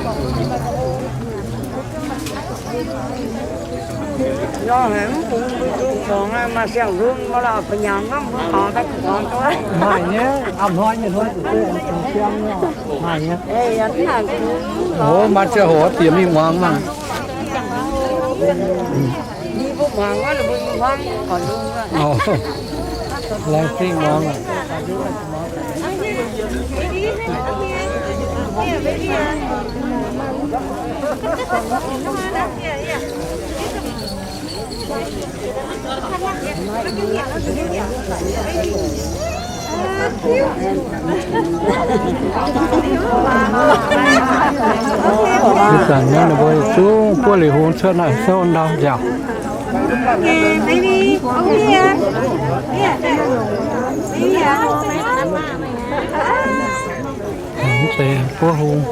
Maaih nyei, maaih nyei. Ov, maaih ziangh hoc diex mingh muangx maah. Laengz zingh muangx. Ih zanc naaiv ninh mbuo zungv buov liuz hungh cuotv naaiv sou ndau nziaauc. Mv zeiz buov hungh.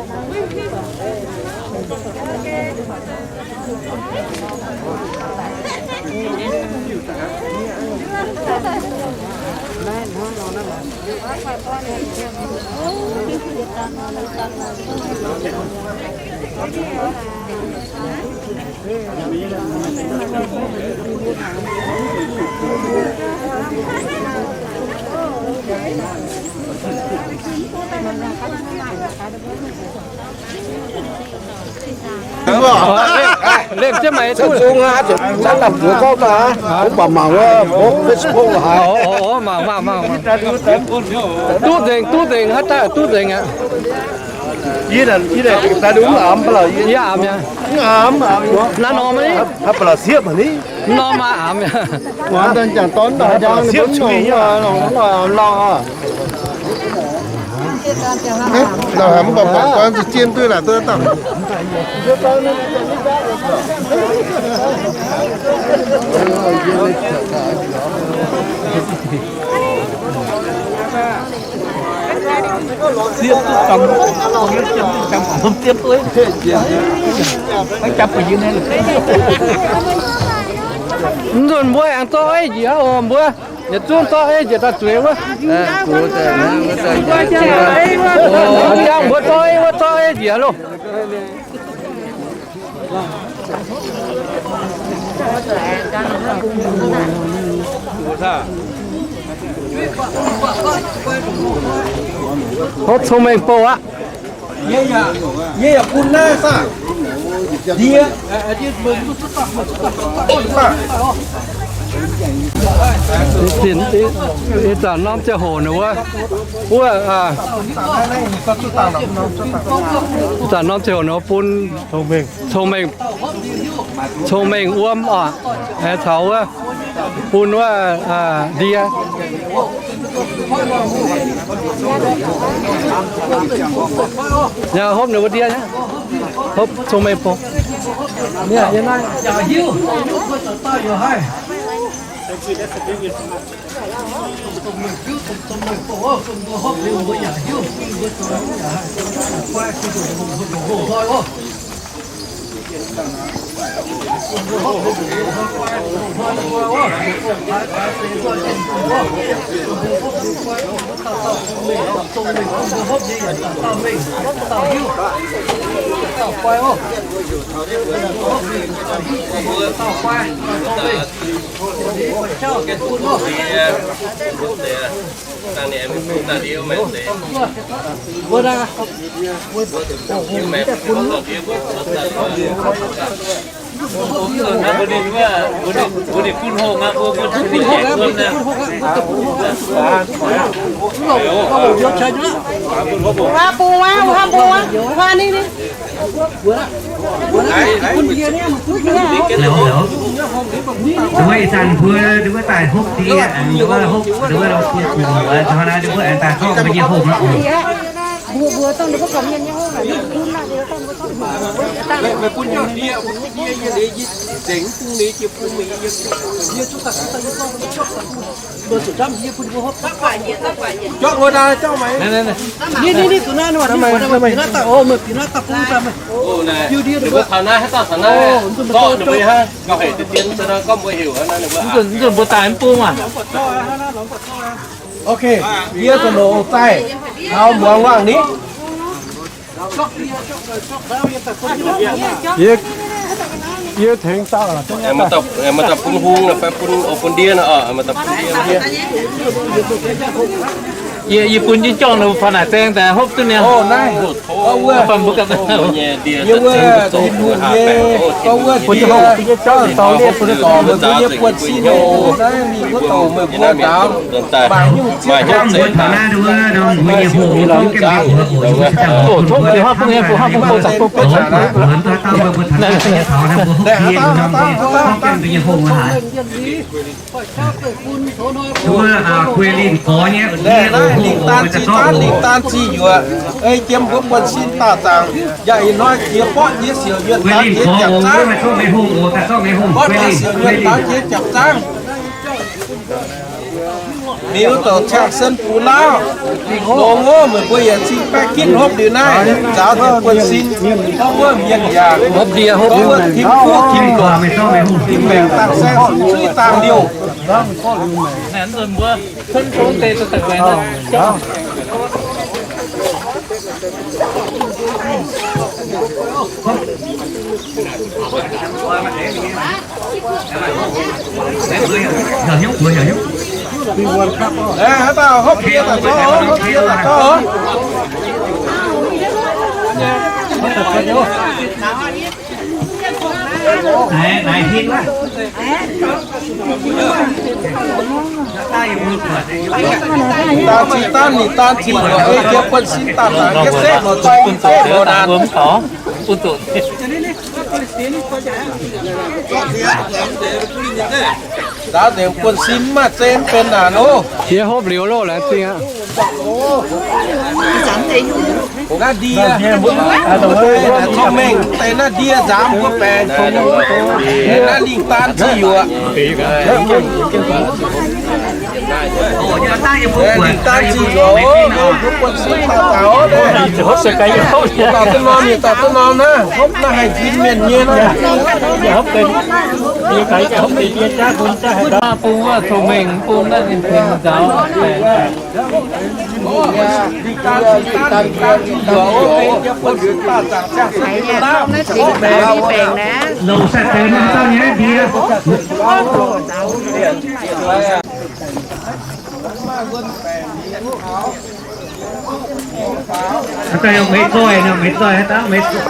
Lengh jienv maiv duqv. Mangc wuov Facebook haic. Duqv nzengc, duqv nzengc, haaix dauh duqv nzengc aqv. Yie aamx, yie aamx mi'aqv. Naaiv norm ni. Norm aqv, aamx mi'aqv. Mv nzunc mbuo aengx zorqv eiv njiec oc mbuo. Yietc zungv zorqv eiv njiec daaih zueiz wuov. Jangv mbuo zorqv eiv wuov, zorqv eiv njiec loh. Hopv cong-mengh bouh aqv. Yie yaac bun naaiv saah? Ndie, ih zanc norm ziangh hoc ninh wuov, wuov, ih zanc norm ziangh hoc ninh wuov bun cong-mengh, cong-mengh wuom oc, caux wuov bun wuov ndie. Yaac hopv ninh wuov ndie, hopv cong-mengh bouh. Nduov ih zanc mbuo, nduov daaih hopv ndie, nduov hopv, nduov bun muoz, hnangv naaiv nduov aengx daaih zorqv mbuo nyei hopv aqv oc. Ok, yie zuqc longc zaih taux muangx wangh ni. Yie, yie tengx dauh. Maaih dauh, maaih dauh bun hung nor fai bun, o, bun ndie nor, maaih dauh bun ndie nor. Yie, yie bun jienv jorngv nor, faaux naaic zaeng daaih hopv duqv niaa. Naaiv, gorngv wuov, yie wuov, gorngv wuov ndie, gorngv dorh meih mbuo nyei buonv-sin oc. Naaiv ninh wuov dorh meih mbuo nzaaux, maaih nyungc ziex jangx. Tov, tov, tov, tov, tov, tov. Naaiv lingh daan zih yuoqc, ei jiem mbuo buonv-sin daaih zaangc, yaac ih hnoi jiex borqv jiex siouc nyuonh daaih jiex jangx zaangv. Borqv jiex siouc nyuonh daaih jiex jangx zaangv. Liuz douc ciangv sen bungx lauv, longx ov, meih mbuo yaac cing baeqv ginv hopv liuz naaiv, nzaaux nzengc buonv-sin, gorngv wuov mienh yaac, gorngv wuov tim kuv tim longc, tim maengc dangh saeng, tim zuiv dangh liouh. Haaix dauh hopv bie daaih zorqv, hopv bie daaih zorqv. Daan ziqc daan ninh daan ziqc lorqc, ei jiex buonv-sin daaih zaangc jienv setv lorqc, zoih setv lorqc naanc. Nzaaux nzengc buonv-sin mv maaih zei mv benx naanc oc. Yie hopv liuz loh laengz zingh aqv. Naaiv ndie, cong-mengh deix naaiv ndie nzaaux mbuo baengc. Naaiv lingh daan zih yuoqc. Lingh daan zih yuoqc oc, mbuo buonv-sin daaih zaangc oc. Dauh duqv norm, dauh duqv norm naaiv, hopv naaiv haih nzin mienh nyei naaiv. Bung wuov cong-mengh bung naaiv ninh tengx nzaaux. Longc sai-deix naaiv dauh nyei ndie. Haaix dauh yaac meix zoih, meix zoih, haaix dauh meix zoih.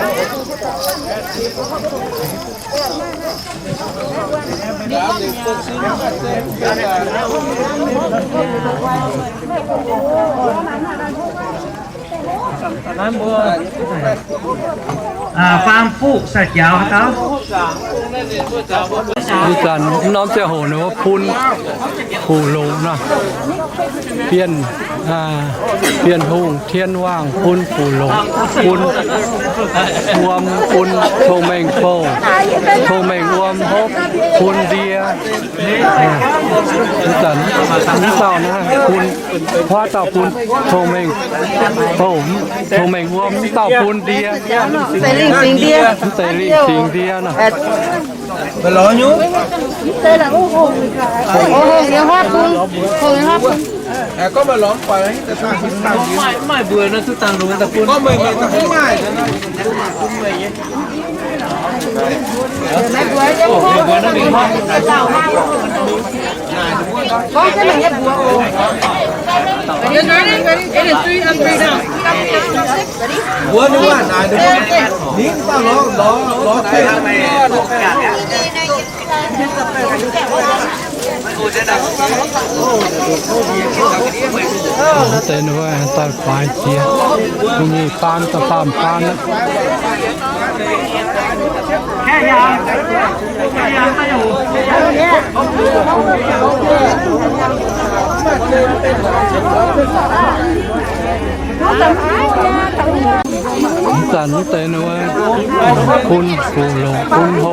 Faam fuqv sai-jaaux haaix dauh? Ih zanc norm ziangh hoc ninh mbuo bun fuqv longx nor, Bienh, Bienh Hungh, Tien Waangh bun fuqv longx, bun wuom, bun cong-mengh bouh, cong-mengh wuom hopv, bun ndie. Ih zanc mv dauh naaiv bun, huaav dauh bun cong-mengh bouh, cong-mengh wuom, mv dauh bun ndie. Mv deix lingh singx ndie nor. Mbuo ninh waac naaic ninh mbuo ningv daaih lorz, lorz, lorz ceng. Deix ninh mbuo daaih faix jiex, mbuo nyei baan daaih faam baan aqv. Mv zanc mv deix ninh bun fuqv longx bun hlo.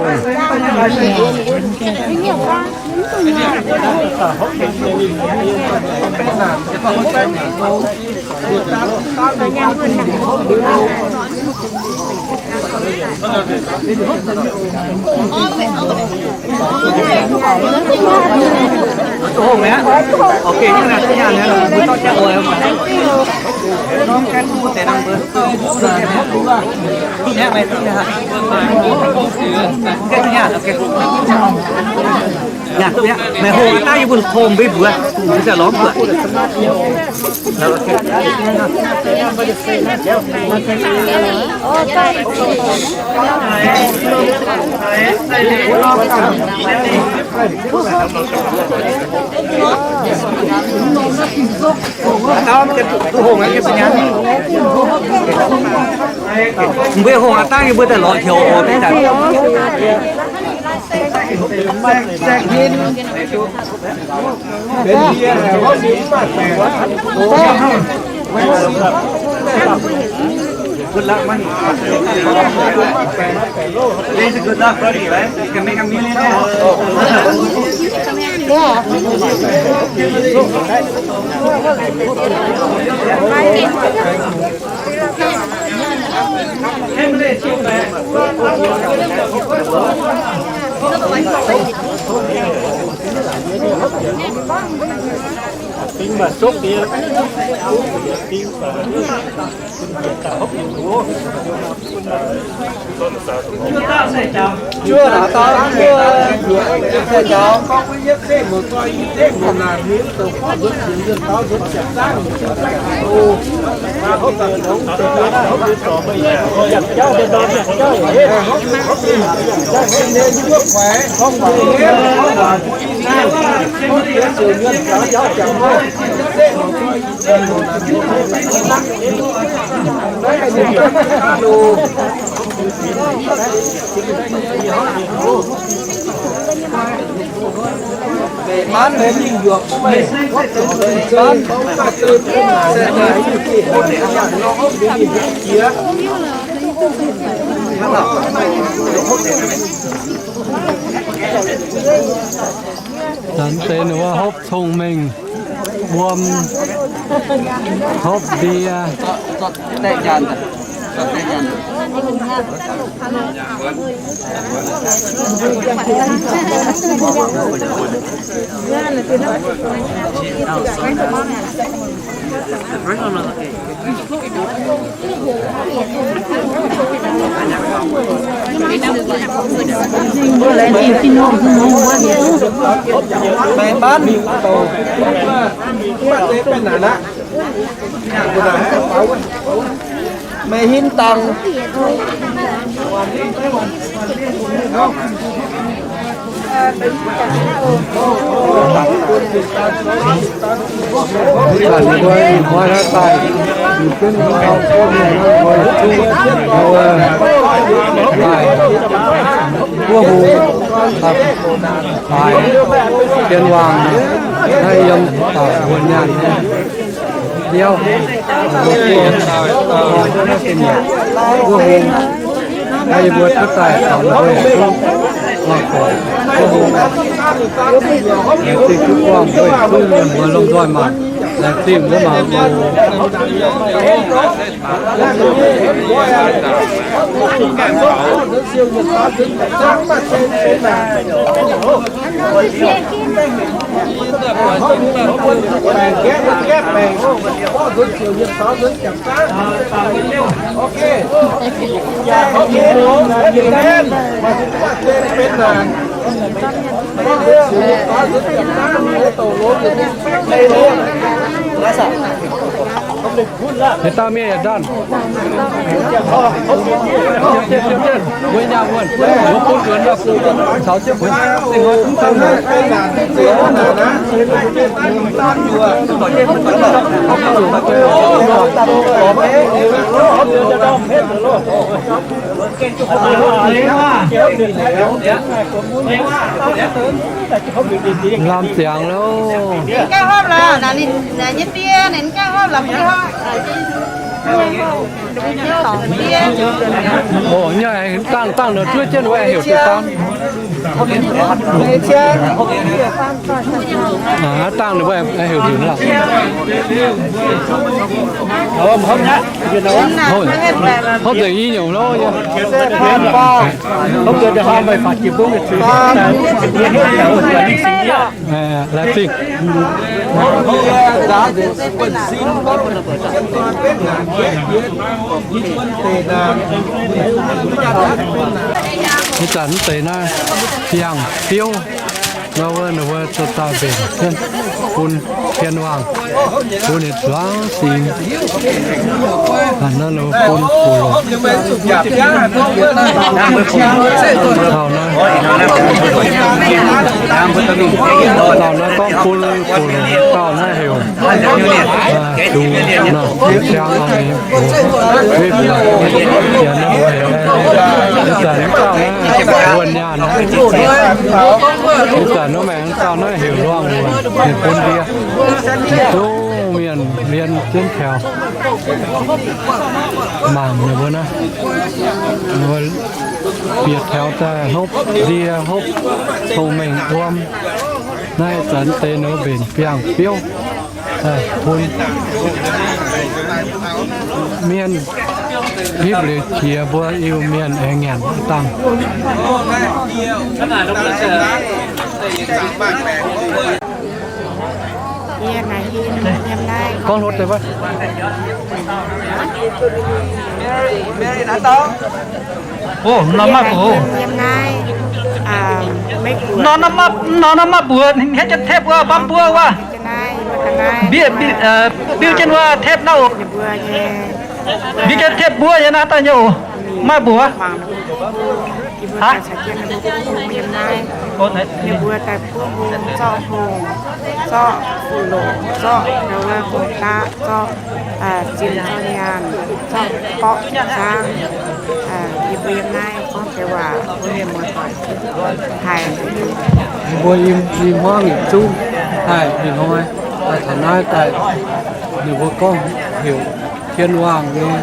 Meih hungh aqv daaih yie mbuo kong mbuo mbuox, mbuo za'lorz mbuox. Mbuo hungh aqv daaih yie mbuo daaih lorz heuc oc. Zanc deix ninh mbuo hopv cong-mengh, wuom, hopv ndie. Meih hin dangx. Mbuo hnoi naaiv daaih, mbuo daaih, wuov hungh, haaix, Janx-Waangc, naaiv yiem taux mbuo nyaanh nyei biauv, mbuo gorngv, gorngv naaiv ga'nyiec, wuov hungh, naaiv yie mbuo duqv daaih taux mbuo yietc zungv, wuov hungh, laengz zingh duqv buangh mbuo yietc zungv mienh mbuo lomh nzoih mangc, laengz zingh mbuo mangc oc. Deix dauh mienh yaac ndanc. Jienv, jienv, jienv, jienv. Wuov nyei wuonh, wuov bun nzuonx nor, caux jienv mbuo dingh hnoi duqv dangh haic. Lamh ziangx loh. Ninh ganh hopv lorqc, ninh nyei die ninh ganh hopv lorqc. Oc, nyei dangh dangh nor zuov jienv wuov heuc diuh daan. Aav dangh ninh mbuo heuc heuc nor. Hopv nzengc i nyungc lov. Laengz zingh. Ih zanc mv deix naaiv biangh biouv nor, wuov ninh mbuo zoux daaih mbenc jienv bun hien wangh, bun ninh zuangx singx. Hnangv naaiv ninh mbuo bun gu'longc. Taux naaiv, taux naaiv gorngv bun gu'longc dauh naaiv heuc Dungz nor, ziangx oc, ninh mbuo, ninh mbuo, ninh mbuo heuc, ih zanc dauh naaiv wuonh nyaanh aqv. Ih zanc wuov maengx dauh naaiv heuc Luangh Wuonh, ninh bun ndie, ninh zungv mienh mbienv jienv taux mangc ninh mbuo naaiv, ninh mbuo bieqc taux daaih hopv ndie hopv cong-mengh wuom. Naaiv zanc deix ninh mbuo mbenc biangh biouv bun mienh hipv liuz qiex mbuo Iu-Mienh aengx nyanc dangh. Gorngv hlo deix wuov. Ov, norm maiv buoz. Nor, norm maiv buoz, hietv jienv tepv wuov, bamv mbuov wuov. Mbiv, mbiv, mbiv jienv wuov tepv naaiv oc. Mbiv jienv tepv mbuov nyei naaiv daaih nyei oc. Maiv buoz. Aav, ninh mbuo daaih buov hungh, zorqv fuqv-loqc, zorqv wuov hungh daqv, zorqv zinh, zorqv nyaanh, zorqv borqv zaangv. Yie mbuo yiem naaiv gorngv deix waac bun mienh muoz-doic haiz. Ninh mbuo i hmuangv yietc zungv haih ih hnoi taux naaiv daaih, ninh mbuo gorngv heuc Tien Waangh nyei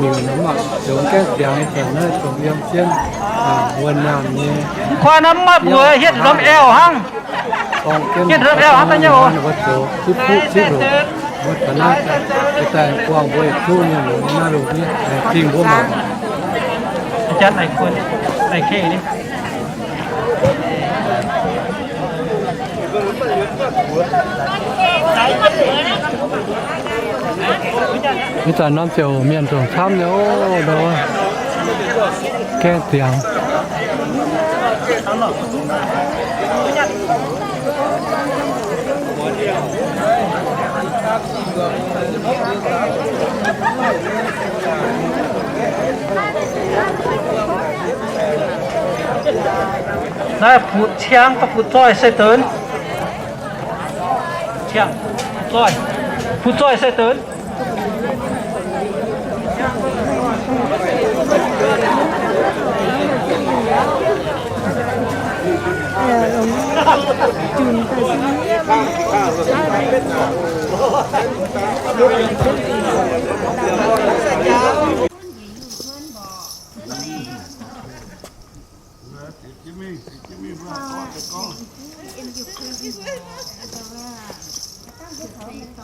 miuc nor, mangc ziouc gaengh ziangx ih zanc naaiv dongh yiem jienv wuonh nyaanh nyei. Mv kuaaiv nor mv maaih mbuox hietv lomh aeqv hnangv. Hietv lomh aeqv hnangv daaih nyei oc. Ninh mbuo zoux zipv fuqv zipv loqc, mbuo taux naaiv daaih buangh mbuo yietc zungv nyei longx naaiv lungh ndiev, laengz zingh mbuo mangc. Ih zanc norm ziouc mienh zungv camv nyei oc, gaengh ziangx. Naaiv fu'zoih ciang, fu'zoih se deix. Ciang, fu'zoih, fu'zoih se deix.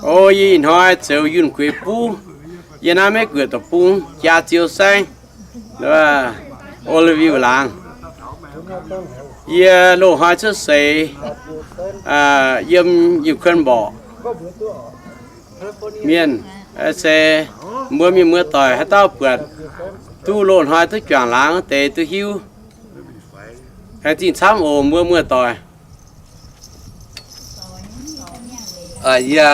O, yie ih hnoi zoux yunh gueix buv. Yie naaiv Meiv Guoqv deic-bung, jaa ziou saengv, Olive laangz. Yie loz-hnoi cuotv seix yiem Ukraine mborqc mienh, se mbuo mienh muoz-doic haaix dauh buatc duqv loz-hnoi duqv juangc laangz deix duqv hiuv. Laengz zingh camv oc mbuo muoz-doic. Yie,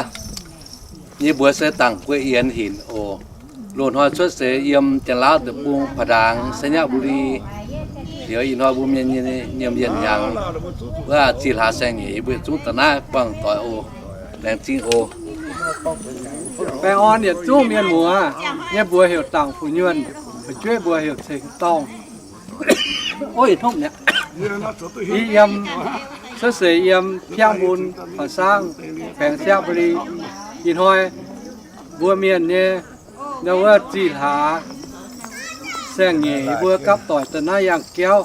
yie mbuox se Dangc Guei Yienx hinc oc. Loz-hnoi cuotv seix yiem Janx-Laauv deic-bung, Pa'ndaangx, Sainyabuli. Liuz ih hnoi mbuo mienh nyiemc yienh hnyangx, wuov zih hlaax saeng-nyeic yie mbuo yietc zungv daaih naaiv buangh doic oc. Laengz zingh oc. Baengh orn yietc zungv mienh muoz. Yie mbuox heuc Dangc Fu'nyuonh, fu'jueiv mbuox heuc Ceng Dorngh. Ov, yie yiem, cuotv seix yiem Piangv Mun, Pa'sang, baengx Sainyabuli. Ih hnoi mbuo mienh nyei, wuov zih hlaax saeng-nyeic mbuo gapv doic daaih naaiv yangh jauv.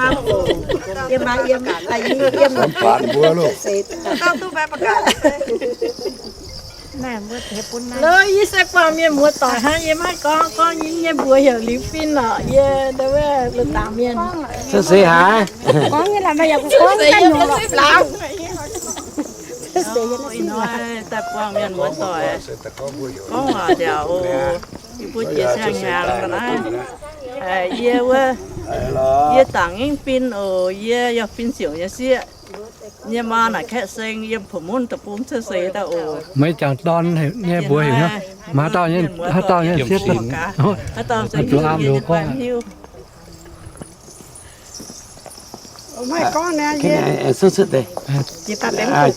Yie maaih yiem, yie yiem, mbuo loh. Lo, yie se buangh mienh muoz doic hnangv, yie maiv gorngv, gorngv nyei mbuox heuc Liuz Fin orqc, yie nduov wuov la'dangc mienh. Se seix haaix? Gorngv nyei la'maih yaac gorngv nyei la'nyungc lorqc. Ih hnoi daaih buangh mienh muoz-doic gorngv waac nziaauc oc. Yie mbuo jiex siang-hnyangx ga'naaiv, yie wuov, yie dangc nyingv fin oc. Yie yaac fin siouc nyei sieqv. Yie maa naaic Kaeqv Seng yiem Pon Mun deic-bung cuotv seix daaih oc. Meih jangc dorn nyei mbuox heuc hnyouv. Maaih haaix dauh nyei, haaix dauh nyei sieqv? Zuqc aam loz gorngv.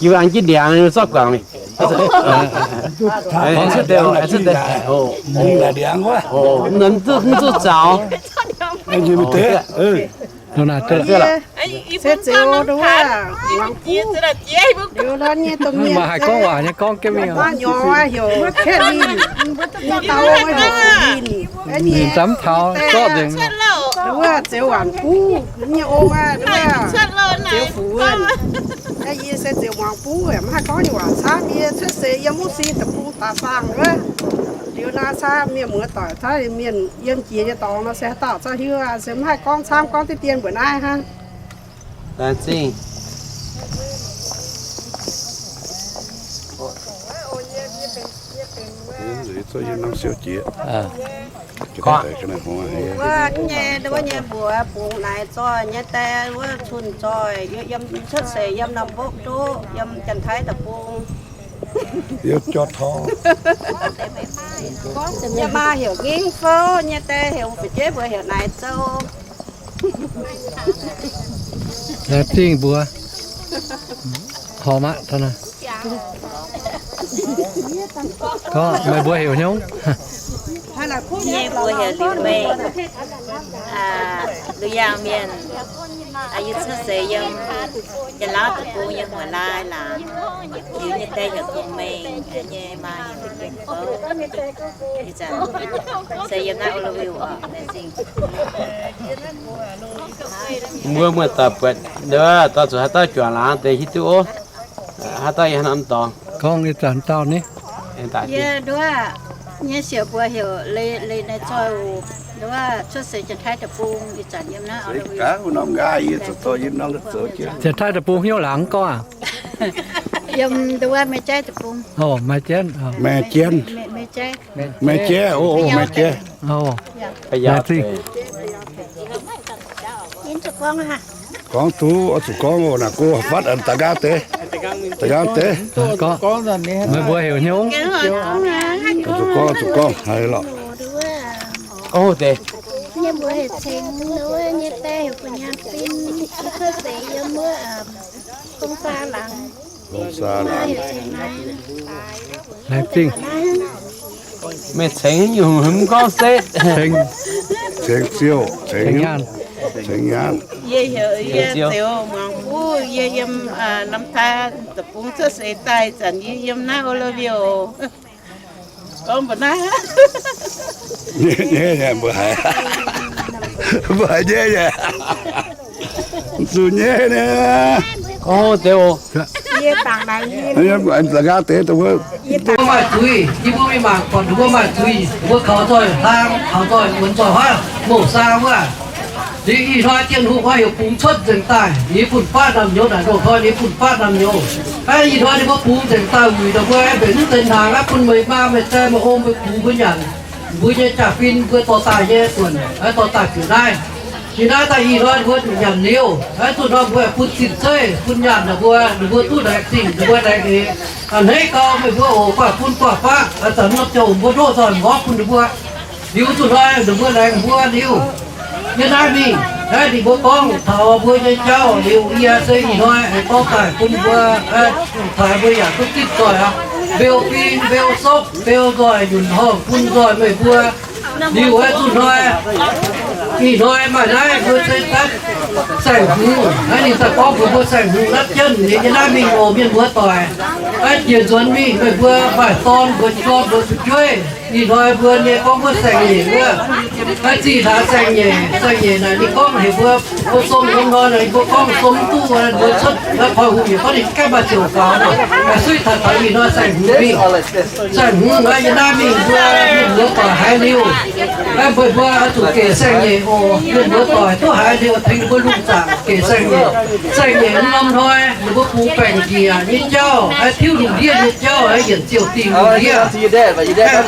Jiu an jienv ndiangx zorqv guangc mingh. Mv zuqc zaux. Maaih haaix gorngv waac nyei gorngv jienv mingh. Hnyouv heuc Kaeqv Linh, ninh daux ninh mv taux zorqv nzengc. Wuov Zeux Waanc Buv nyei ong aqv, wuov Zeux Fuc Wuonh. Yie se Zeux Muangx Buv, mv haih gorngv nyei waac camv. Yie cuotv seix yiem wuov sin deic-bung daaih saangh wuov. Liuz naaiv camv mienh muoz-doic camv, mienh yiem jiex nyei dorngx nor se haaix dauh corc hiuv aqv. Se mv haih gorngv camv, gorngv diqv dien mbuoqc naaiv hnangv. Laengz zingh. Wuov nyei, wuov nyei mbuox bungx naaic zoih nyei die, wuov cun zoih, yiem cuotv seix yiem norm mbopv duqv, yiem Janx-Taiv deic-bung. Yie maa heuc Ngingv Fouv, nyei die heuc fu'jueiv mbuox heuc Naaic Zou. Laengz zingh mbuox. Horpc aqv, gorngv meih mbuo heuc hnyouv. Yie mbuox heuc Liuz Meih, Liuz Yaangh Mienh. Yie cuotv seix yiem Janx-Lauv deic-bung nyei Huaac Laai laangz. Liuz nyei die heuc Gong Mengh, nyei maa heuc Gong Fouv. Ih zanc se yiem naaiv O L V oc, laengz zingh. Mbuo muoz-doic buatc nduov, dorh zuqc haaix dauh juangc laangz deix hiuv duqv oc. Haaix dauh yiem haaix norm dorngx? Gorngv ih zanc dauh ni. Yie nduov, nyei siouc mbuox heuc Leiz, Leiz Naaic Zoih oc. Nduov cuotv seix Janx-Taiv deic-bung, ih zanc yiem naaiv O L V. Janx-Taiv deic-bung hnyouv laangz gorngv aqv? Yiem nduov Meiv Jaiv deic-bung. Oc, Meiv Jaiv. Meiv Jaiv. Meiv Jaiv, o, Meiv Jaiv. Laengz zingh. Gorngv duqv oix zuqc gorngv oc. Naaic go fatv da'nqaang deix, da'nqaang deix. Meih mbuo heuc hnyouv. Zuqc gorngv, zuqc gorngv haiz lorqc. Gorngv deix. Nyei mbuox heuc Cengx, wuov nyei die heuc Gu'nyaanh Fin, cuotv seix yiem wuov Dongh Saa Laangz. Dongh Saa Laangz. Laengz zingh. Meih Cengx nyungc hmz gorngv setv. Cengx Ziouh, Cengx Nyaanh, Cengx Nyaanh. Yie heuc yie Ziouh Muangx Buv, yie yiem Namtaaix deic-bung cuotv seix daaih, zanc yie yiem naaiv O L V oc. Gorngv mbuox naaiv, nyei nyei mbuo haiz, mbuo haiz nyei nyei, zuqc nyei nyei. Gorngv deix oc. Mbuo maaih zuiz, yie mbuo mingh mangc buatc ninh mbuo maaih zuiz, mbuo kaux nzoih hlang, kaux nzoih wuonx nzoih huaav, mouc saa wuov. Liuz ih hnoi Janx-Hungh oix heuc bungx cuotv nzengc daaih, ninh fun-faqv naamh nyouz naaic, ndoh hnoi ninh fun-faqv naamh nyouz. Aa, ih hnoi ninh mbuo bungx nzengc daaih wuic ninh mbuo mbenc mv deix hnaangx aqv, bun meih maa meih die meih ong meih kuv mbuo nyanc. Mbuo nyei jaa-fin mbuo dorh daaih nyei buonc, dorh daaih bieqc naaiv. Ih naaiv daaih ih hnoi mbuo nyanc liuz, zuqc hnoi mbuo bun zinh zeiv bun nyaanh ninh mbuo, ninh mbuo duqv laengz zingh, ninh mbuo laengz eix. A'hneiv gau meih mbuo oc, guaax bun guaax faqv, zanc norm ziangh hoc mbuo ndoqv nzoih mborqv bun ninh mbuo. Liuz zuqc hnoi ninh mbuo laengz mbuo liuz, yie naaiv mingh, naaiv ninh mbuo gorngv taux mbuo nyei jauv liuz, yie se ih hnoi aengx dorh daaih bun mbuo, taaix mbuo yaac duqv zipv nzoih aqv. Mbeu fing, mbeu sopv, mbeu nzoih, nyunc horngh bun nzoih meih mbuo. Liuz zuqc hnoi, ih hnoi maaih naaiv mbuo se daaih saeng-hmz, naaiv ninh daaih gorngv mbuox mbuo saeng-hmz natv jienv nyei, yie naaiv mingh oc mienh muoz-doic. Naaiv jiex nzuonx mingh meih mbuo maaih dorn mbuo, dorn mbuo fu'jueiv. Ih hnoi mbuo nyei gorngv mbuo saeng-nyeic wuov, naaiv zih hlaax saeng-nyeic, saeng-nyeic naaic ninh gorngv heuc mbuo Mbuo song norm hnoi naaic, mbuo gorngv song mv duqv, mbuo cuotv naaiv koi hungh yietc gorngv ninh gaengh maaih ziouc faaux nor, suiv taux taux ih hnoi saeng-hmz mingh. Saeng-hmz naaiv yie naaiv mingh mbuo mienh muoz doic haiz liuz, naaiv mbuo mbuo oix zuqc gec saeng-nyeic oc. Mienh muoz doic duqv haiz liuz tengx ninh mbuo lungh zaangc gec saeng-nyeic. Saeng-nyeic norm hnoi ninh mbuo bungx baengc njiec nyei jauv, tiuv lungh ndiev nyei jauv, yienc ziouc dingh lungh ndiev.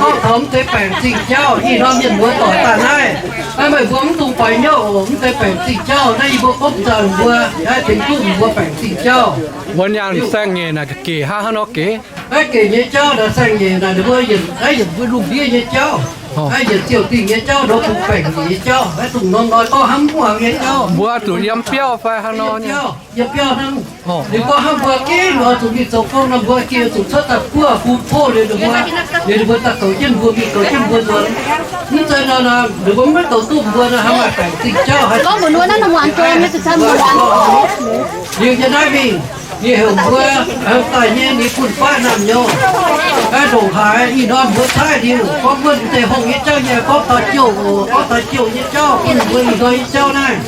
Gorngv taux mv deix baengc zingh jauv, ih hnoi mienh muoz doic daaih naaiv, naaiv meih mbuo mv dungx baaix hnyouv oc. Mv deix baengc zingh jauv naaiv yie mbuo gomv nzauh mbuo, tengx duqv mbuo baengc zingh jauv. Wuov nyaanh saeng-nyeic naaic gec hnangv haaix nor gec? Naaiv gec nyei jauv naaic, saeng-nyeic naaic ninh mbuo yienc, naaiv yienc mbuo lungh ndiev nyei jauv, naaiv yienc ziouc dingh nyei jauv, nor bungx baengc njiec nyei jauv, naaiv dongh norm hnoi gorngv hnamv muangx nyei jauv. Mbuo zuqc yiem biauv fai haaix nor? Yiem biauv hnangv. Ninh gorngv hnamv mbuo gengh oix zuqc mingh zoux gong nor, mbuo gengh zuqc cuotv daaih buov bun poqv liuz ninh mbuo, liuz ninh mbuo daaih goux jienv mbuo, mingh goux jienv mbuo nzuonx. Mv zeiz nor, ninh mbuo maiv goux duqv mbuo nor, hnangv maaih baengc zingh jauv haic. Liuz yie naaiv mingh, yie heuc mbuo daaih nyei ninh bun faqv naamh nyouz, ndongc haaix ih hnoi mbuo caaiv liuz gorngv mbuo deix hongh nyei jauv nyei, gorngv taux jouh oc, gorngv taux jouh nyei jauv, bun mbuo ih hnoi nyei jauv naaiv.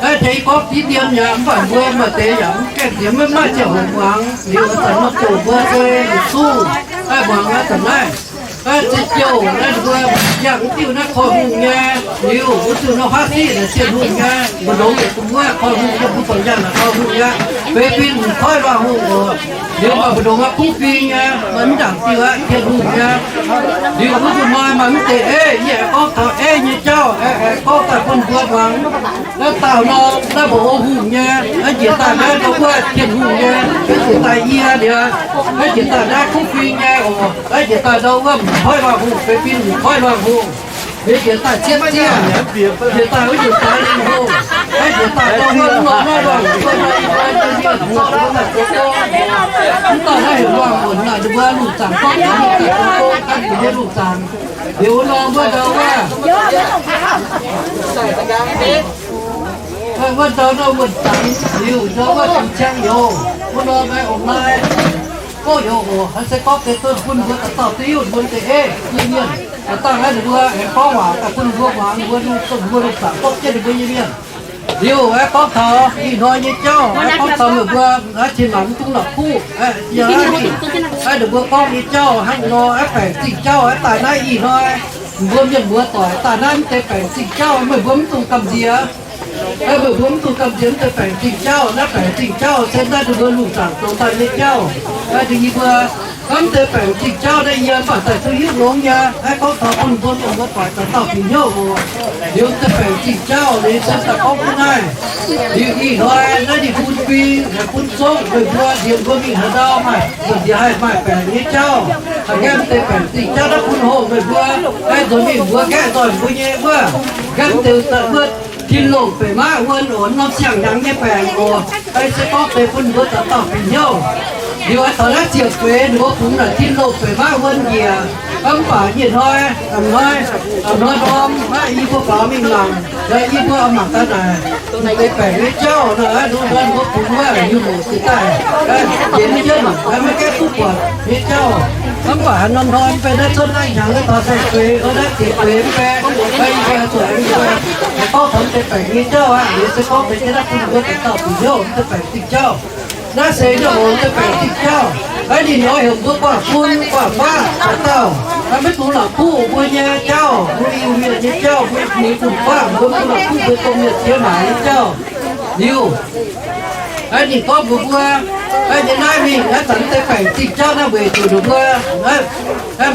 Naaiv deix gorngv diqv dien yaac mv baac mbuo maaih deix yaac mv gaengh dien, maiv maaih ziangh hoc muangx. Liuz zanc nor jouh mbuo se yietc zungv muangx naaiv zanc naaiv. Naaiv se jouh naaiv mbuo yangh diuh naaiv koiv-hungh nyei. Liuz wuov diuh nor faqv siqv naaic Tin-Hungh nyei, mbu'ndongx yietc dongh wuov koiv-hungh nyei, mbuo buatc yangh naaic koiv-hungh nyei, fei fin mv koiv luangh hungh oc. Liuz maaih mbu'ndongx aqv kuv fing nyei, maiv ndaangc diuh aqv Tin-Hungh nyei. Liuz wuov diuh nor maaih mv deix ei, yie aengx gorngv taux ei nyei jauv, aengx gorngv daaih bun mbuo muangx. Naaiv dauh nor, naaiv mbu'ndongx hungh nyei, naaiv njiec daaih naaiv ndau wuov Tin-Hungh nyei, naaiv njiec daaih yie liuz, naaiv njiec daaih naaiv kuv fing nyei oc, naaiv njiec daaih ndau wuov mv koiv luangh hungh, fei fin mv koiv luangh hungh. Liuz njiec daaih cietv zieqv, njiec daaih wuov njiec daaih lingh hungh, naaiv njiec daaih ndau wuov mv nor naaiv luangh, mv nor naaiv heuc luangh muonc naaic, ninh mbuo lungh zaangc gorngv ninh daaih zoux gong, ganh zuqc nyei lungh zaangc. Liuz wuov nor wuov ndau wuov, wuov ndau nor wuonh zaangc liuz ndau wuov fingx ciang youz, wuov nor naaiv ong-naaiv gorngv youz oc. Haaix se gorngv deix dunh bun mbuo dauh dauh diuv mbuo deix ei nyei mienh, da'dangh naaiv ninh mbuo aengx gorngv waac daaih bun mbuo muangx, mbuo lungh, mbuo lungh zaangc gorngv jienv ninh mbuo nyei mienh. Liuz aeqv, gorngv taux ih hnoi nyei jauv aeqv, gorngv taux meih mbuo naaiv cin-maanc mv dungx la'kuqv, yie naaiv mingh, aeqv, ninh mbuo gorngv nyei jauv hnangv nor aeqv, baengc zingh jauv aeqv, daaih naaiv ih hnoi, mbuo mienh muoz doic daaih naaiv mv deix baengc zingh jauv, meih mbuo mv dungx gamh nziex. Meih mbuo mv dungx gamh nziex mv deix baengc zingh jauv. Naaiv baengc zingh jauv se naaiv ninh mbuo lungh zaangc zoux daaih nyei jauv. Naaiv yie mbuo, mv deix baengc zingh jauv naaiv yie mv baac daaih duqv hiuv longx nyei. Aeqv, gorngv taux bun mbuo mienh muoz doic dauh dauh bieqc hnyouv oc. Liuz deix baengc zingh jauv liuz se daaih gorngv gunv naaiv. Liuz ih hnoi naaiv ninh bun fing, bun zongv meih mbuo, liuz mbuo mingh haaix ndau maaih, mbuo nziex haih maaih baengc nyei jauv. Haih nqemh deix baengc zingh jauv naaiv bun hongh meih mbuo, haih nzuonx mingh mbuo nqaeqv nzoih mbuo nyei wuov, nqemh deix wuov tin-longh beic maiv wuonh oc, norm siang-hnyangx nyei baengc oc. Haih se gorngv deix bun mbuo dauh dauh bieqc hnyouv. Liuz taux naaiv ziepc feix ninh mbuo bungx naaic tin-longh beic maiv wuonh njiec, mv baac nyei hnoi, hnoi, hnoi ndorm naaiv yie mbuo faaux mingh mangc, yie mbuo mangc gaax naaic, deix baengc nyei jauv naaic, hnoi hnoi mbuo bungx wuov hiuv moc ziqc daaih, jiex jienv maiv gaengh duqv buatc nyei jauv. Mv baac haaix norm hnoi mv bei naaiv cuotv naaiv hnyangx naaiv taux saeng-feix, naaiv ziepc feix mv bei, yie mbuo zuqc aengx gorngv taux deix baengc nyei jauv aqv. Liuz se gorngv deix jienv naaiv bun mbuo dauh dauh bieqc hnyouv deix baengc zingh jauv. Naaiv se nyei oc, deix baengc zingh jauv. Naaiv ninh nor heuc mbuo guangc fun guangc faqv dauh dauh, maiv dungx la'kuqv mbuo nyei jauv, mbuo Iu-Mienh nyei jauv, mbuo ninh bun faqv, mbuo mv dungx la'kuqv mbuo domh mienh jiex maaic nyei jauv. Liuz, naaiv ninh gorngv mbuox mbuo, naaiv nyei naaiv mingh naaiv zanc deix baengc zingh jauv naaiv weic zuqc ninh mbuo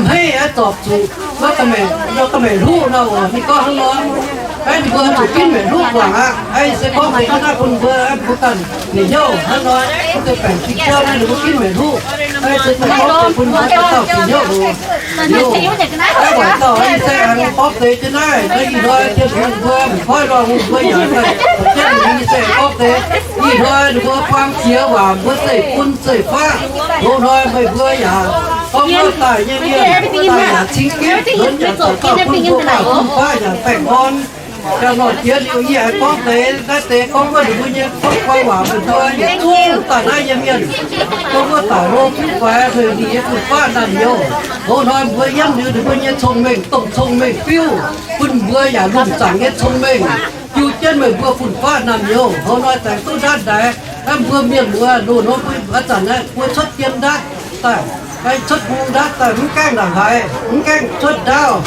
hmeiv aeqv, zorpc zuqc wuov ga'maeqc, wuov ga'maeqc hluqv nor oc. Ninh gorngv hnangv nor, naaiv ninh mbuo zuqc ginv maengc hluqv guangc aqv. Naaiv se gorngv deix jienv naaiv bun mbuo, mbuo ganh bieqc hnyouv hnangv nor, deix baengc zingh jauv naaiv ninh mbuo ginv maengc hluqv. Naaiv se gorngv deix bun mbuo dauh dauh bieqc hnyouv oc. Liuz, naaiv waaic dauh naaiv se aengx gorngv deix jienv naaiv, naaiv ih hnoi Tin-Hungh mbuo mv koiv luangh hungh mbuo yaac daaih, jienv ninh se gorngv deix, ih hnoi ninh mbuo buang jiex waac mbuo zeiv bun zeiv faqv. Loz-hnoi meih mbuo yaac gorngv wuov daaih nyei mienh, daaih yaac cing ginv, yaac dauh dauh bun mbuo guangc fun faqv yaac baengh orn. Jangx lorh jiex liuz yie haiz gorngv deix naaiv deix gorngv wuov ninh mbuo nyei gorngv guai waac mbu'ndongx yietc zungv daaih naaiv nyei mienh, gorngv wuov daaih hlo kuv guaix heuc ninh nyei fun-faqv naamh nyouz. Hoz hnoi mbuo yiem liuz ninh mbuo nyei cong-mengh, dongh cong-mengh fiuv bun mbuo yaac lungh zaangc nyei cong-mengh, jiu jienv meih mbuo fun-faqv naamh nyouz. Hoz hnoi zaengc duqv ndaatv ndaix, naaiv mbuo mienh muoz loz-hnoi mbuo a'zanc naaiv mbuo cuotv dien ndaatv daaih, cuotv bung ndaatv daaih, mv gaengh la'haiz, mv gaengh cuotv ndaauv,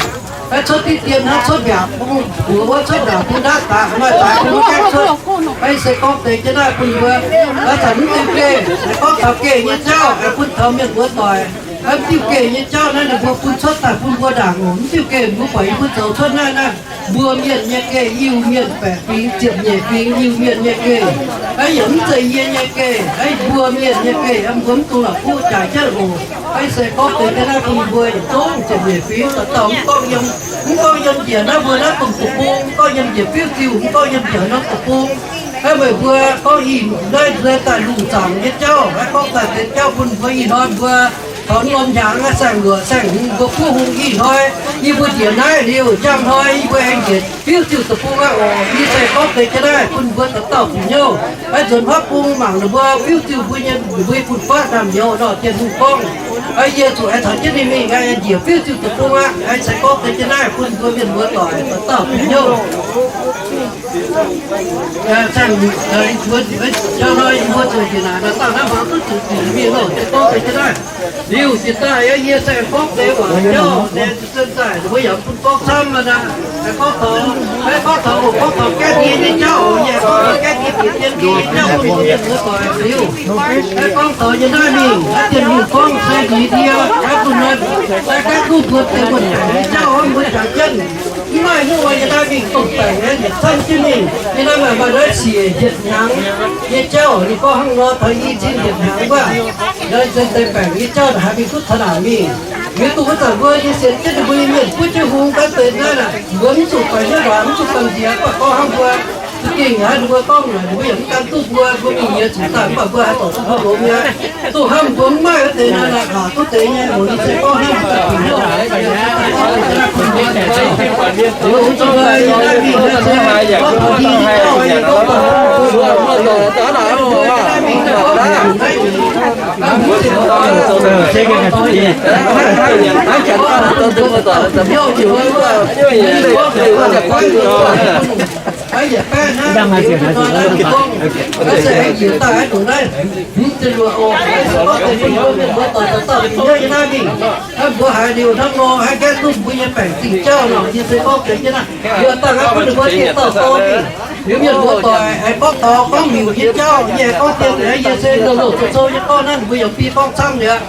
cuotv diqv dien hnangv, cuotv mbiaauc bung buoz wuov, cuotv mbiaauc bung ndaatv daaih, maaih daaih bun mv gaengh cuotv. Ih se gorngv deix jienv naaiv bun mbuo a'zanc mv diuh geh, gorngv taux geh nyei jauv bun taux mienh muoz doic. Mv diuh geh nyei jauv naaiv ninh mbuo bun cuotv daaih bun mbuo ndaangc oc. Mv diuh geh mbuo buatc yie mbuo zoux cuotv naaiv, naaiv mbuo mienh nyei geh, Iu-Mienh, baeqc fingx, ziepc nyeic fingx, Iu-Mienh nyei geh. Aa, yaac mv zeiz yie nyei geh, aa, mbuo mienh nyei geh, mbuo mv dungx la'kuqv jaaix jienv oc. Aa, se gorngv deix jienv naaiv bun mbuo yietc zungv ziepc nyeic fingx dauh dauh mv gorngv yiem, mv gorngv yiem njiec naaiv mbuo naaiv domh deic-bung, mv gorngv yiem njiec fiuv-ziuh, mv gorngv yiem njiec norm deic-bung. Aa, meih mbuo gorngv ih naaiv nzueic daaih lungh zaangc nyei jauv, aa, gorngv daaih deix jauv bun mbuo ih hnoi mbuo taux norm hnyangx, aa, saeng-luoqc saeng-hungh mbuo buov hungh ih hnoi, yie mbuo njiec naaiv liuz, njang hnoi yie mbuo aengx njiec fiuv-ziuh deic-bung aqv oc. Ih se gorngv deix jienv naaiv bun mbuo dauh dauh fu'nyouv, aa, nzuonx hopv bung mangc ninh mbuo fiuv-ziuh mbuo nyei, mbuo fun-faqv naamh nyouz nor, Tin-Hungh gorngv, aa, yie zuqc aengx caux jienv ninh mingh, aa, njiec fiuv-ziuh deic-bung aqv. Aa, se gorngv deix jienv naaiv bun mbuo mienh muoz doic dauh dauh fu'nyouv. Aa, saeng, aa, mbuo, aa, njang hnoi mbuo zuqc njiec naaic, dauh dauh hnamv hmuangx duqv zuqc zuqc mingh loh, se gorngv deix jienv naaiv. Liuz jiex daaih yie se gorngv deix waac jauv, se daaih mbuo yaac bun gorngv camv aqv. Gorngv taux, gorngv taux, gorngv taux gaeqv ndie nyei jauv, yie gorngv taux gaeqv ndie bieqc dien ndie nyei jauv, mbuo mienh muoz doic liuz. Gorngv taux yie naaiv mingh, Tin-Hungh gorngv se ndie ndie, bun nor, gaeqv duqv mbuo deix wuonh baengc nyei jauv, mbuo jaax jienv. Mv maaih hnyouv yie naaiv mingh dongh baengc nyei yietc camv jienv mingh. Yie naaiv maaih maaih naaiv siec yietc hnyangx nyei jauv, ninh gorngv hnangv nor taux i cin yietc hnyangx wuov, nor se deix baengc nyei jauv naaic haih mingh duqv taux naaic mingh. Mienh dongh wuov zanc mbuo nyei sienx jienv ninh mbuo nyei mienh buov jienv hung gaax deix naaiv naaic, mbuo mv zuqc doix hnyouv waac, mv zuqc gamh nziex, mv baac gorngv hnangv mbuo za'gengh haiz ninh mbuo gorngv naaic, ninh mbuo yaac mv gan duqv mbuo, mbuo mingh nyei zuqc daaih, mv baac mbuo haih dorh duqv mbuo longx nyei. Duqv hnamv mbuo mv maaih wuov deix naaiv naaic, aac, duqv deix nyei, oc, yie se gorngv hnamv daaih bun hnyouv, mbuo haiz liuz hnangv nor, haiz gaeqv duqv mbuo nyei baengc zingh jauv nor, yie se gorngv deix jienv naaiv, yie dangh aqv bun ninh mbuo diex dauh dorn mingh. Liuz mienh muoz doic, haiz gorngv taux gorngv miuc nyei jauv, yie haiz gorngv dien, yie se louh louh cou cou nyei gorngv naaiv, ninh mbuo yaac bi gorngv camv liuz.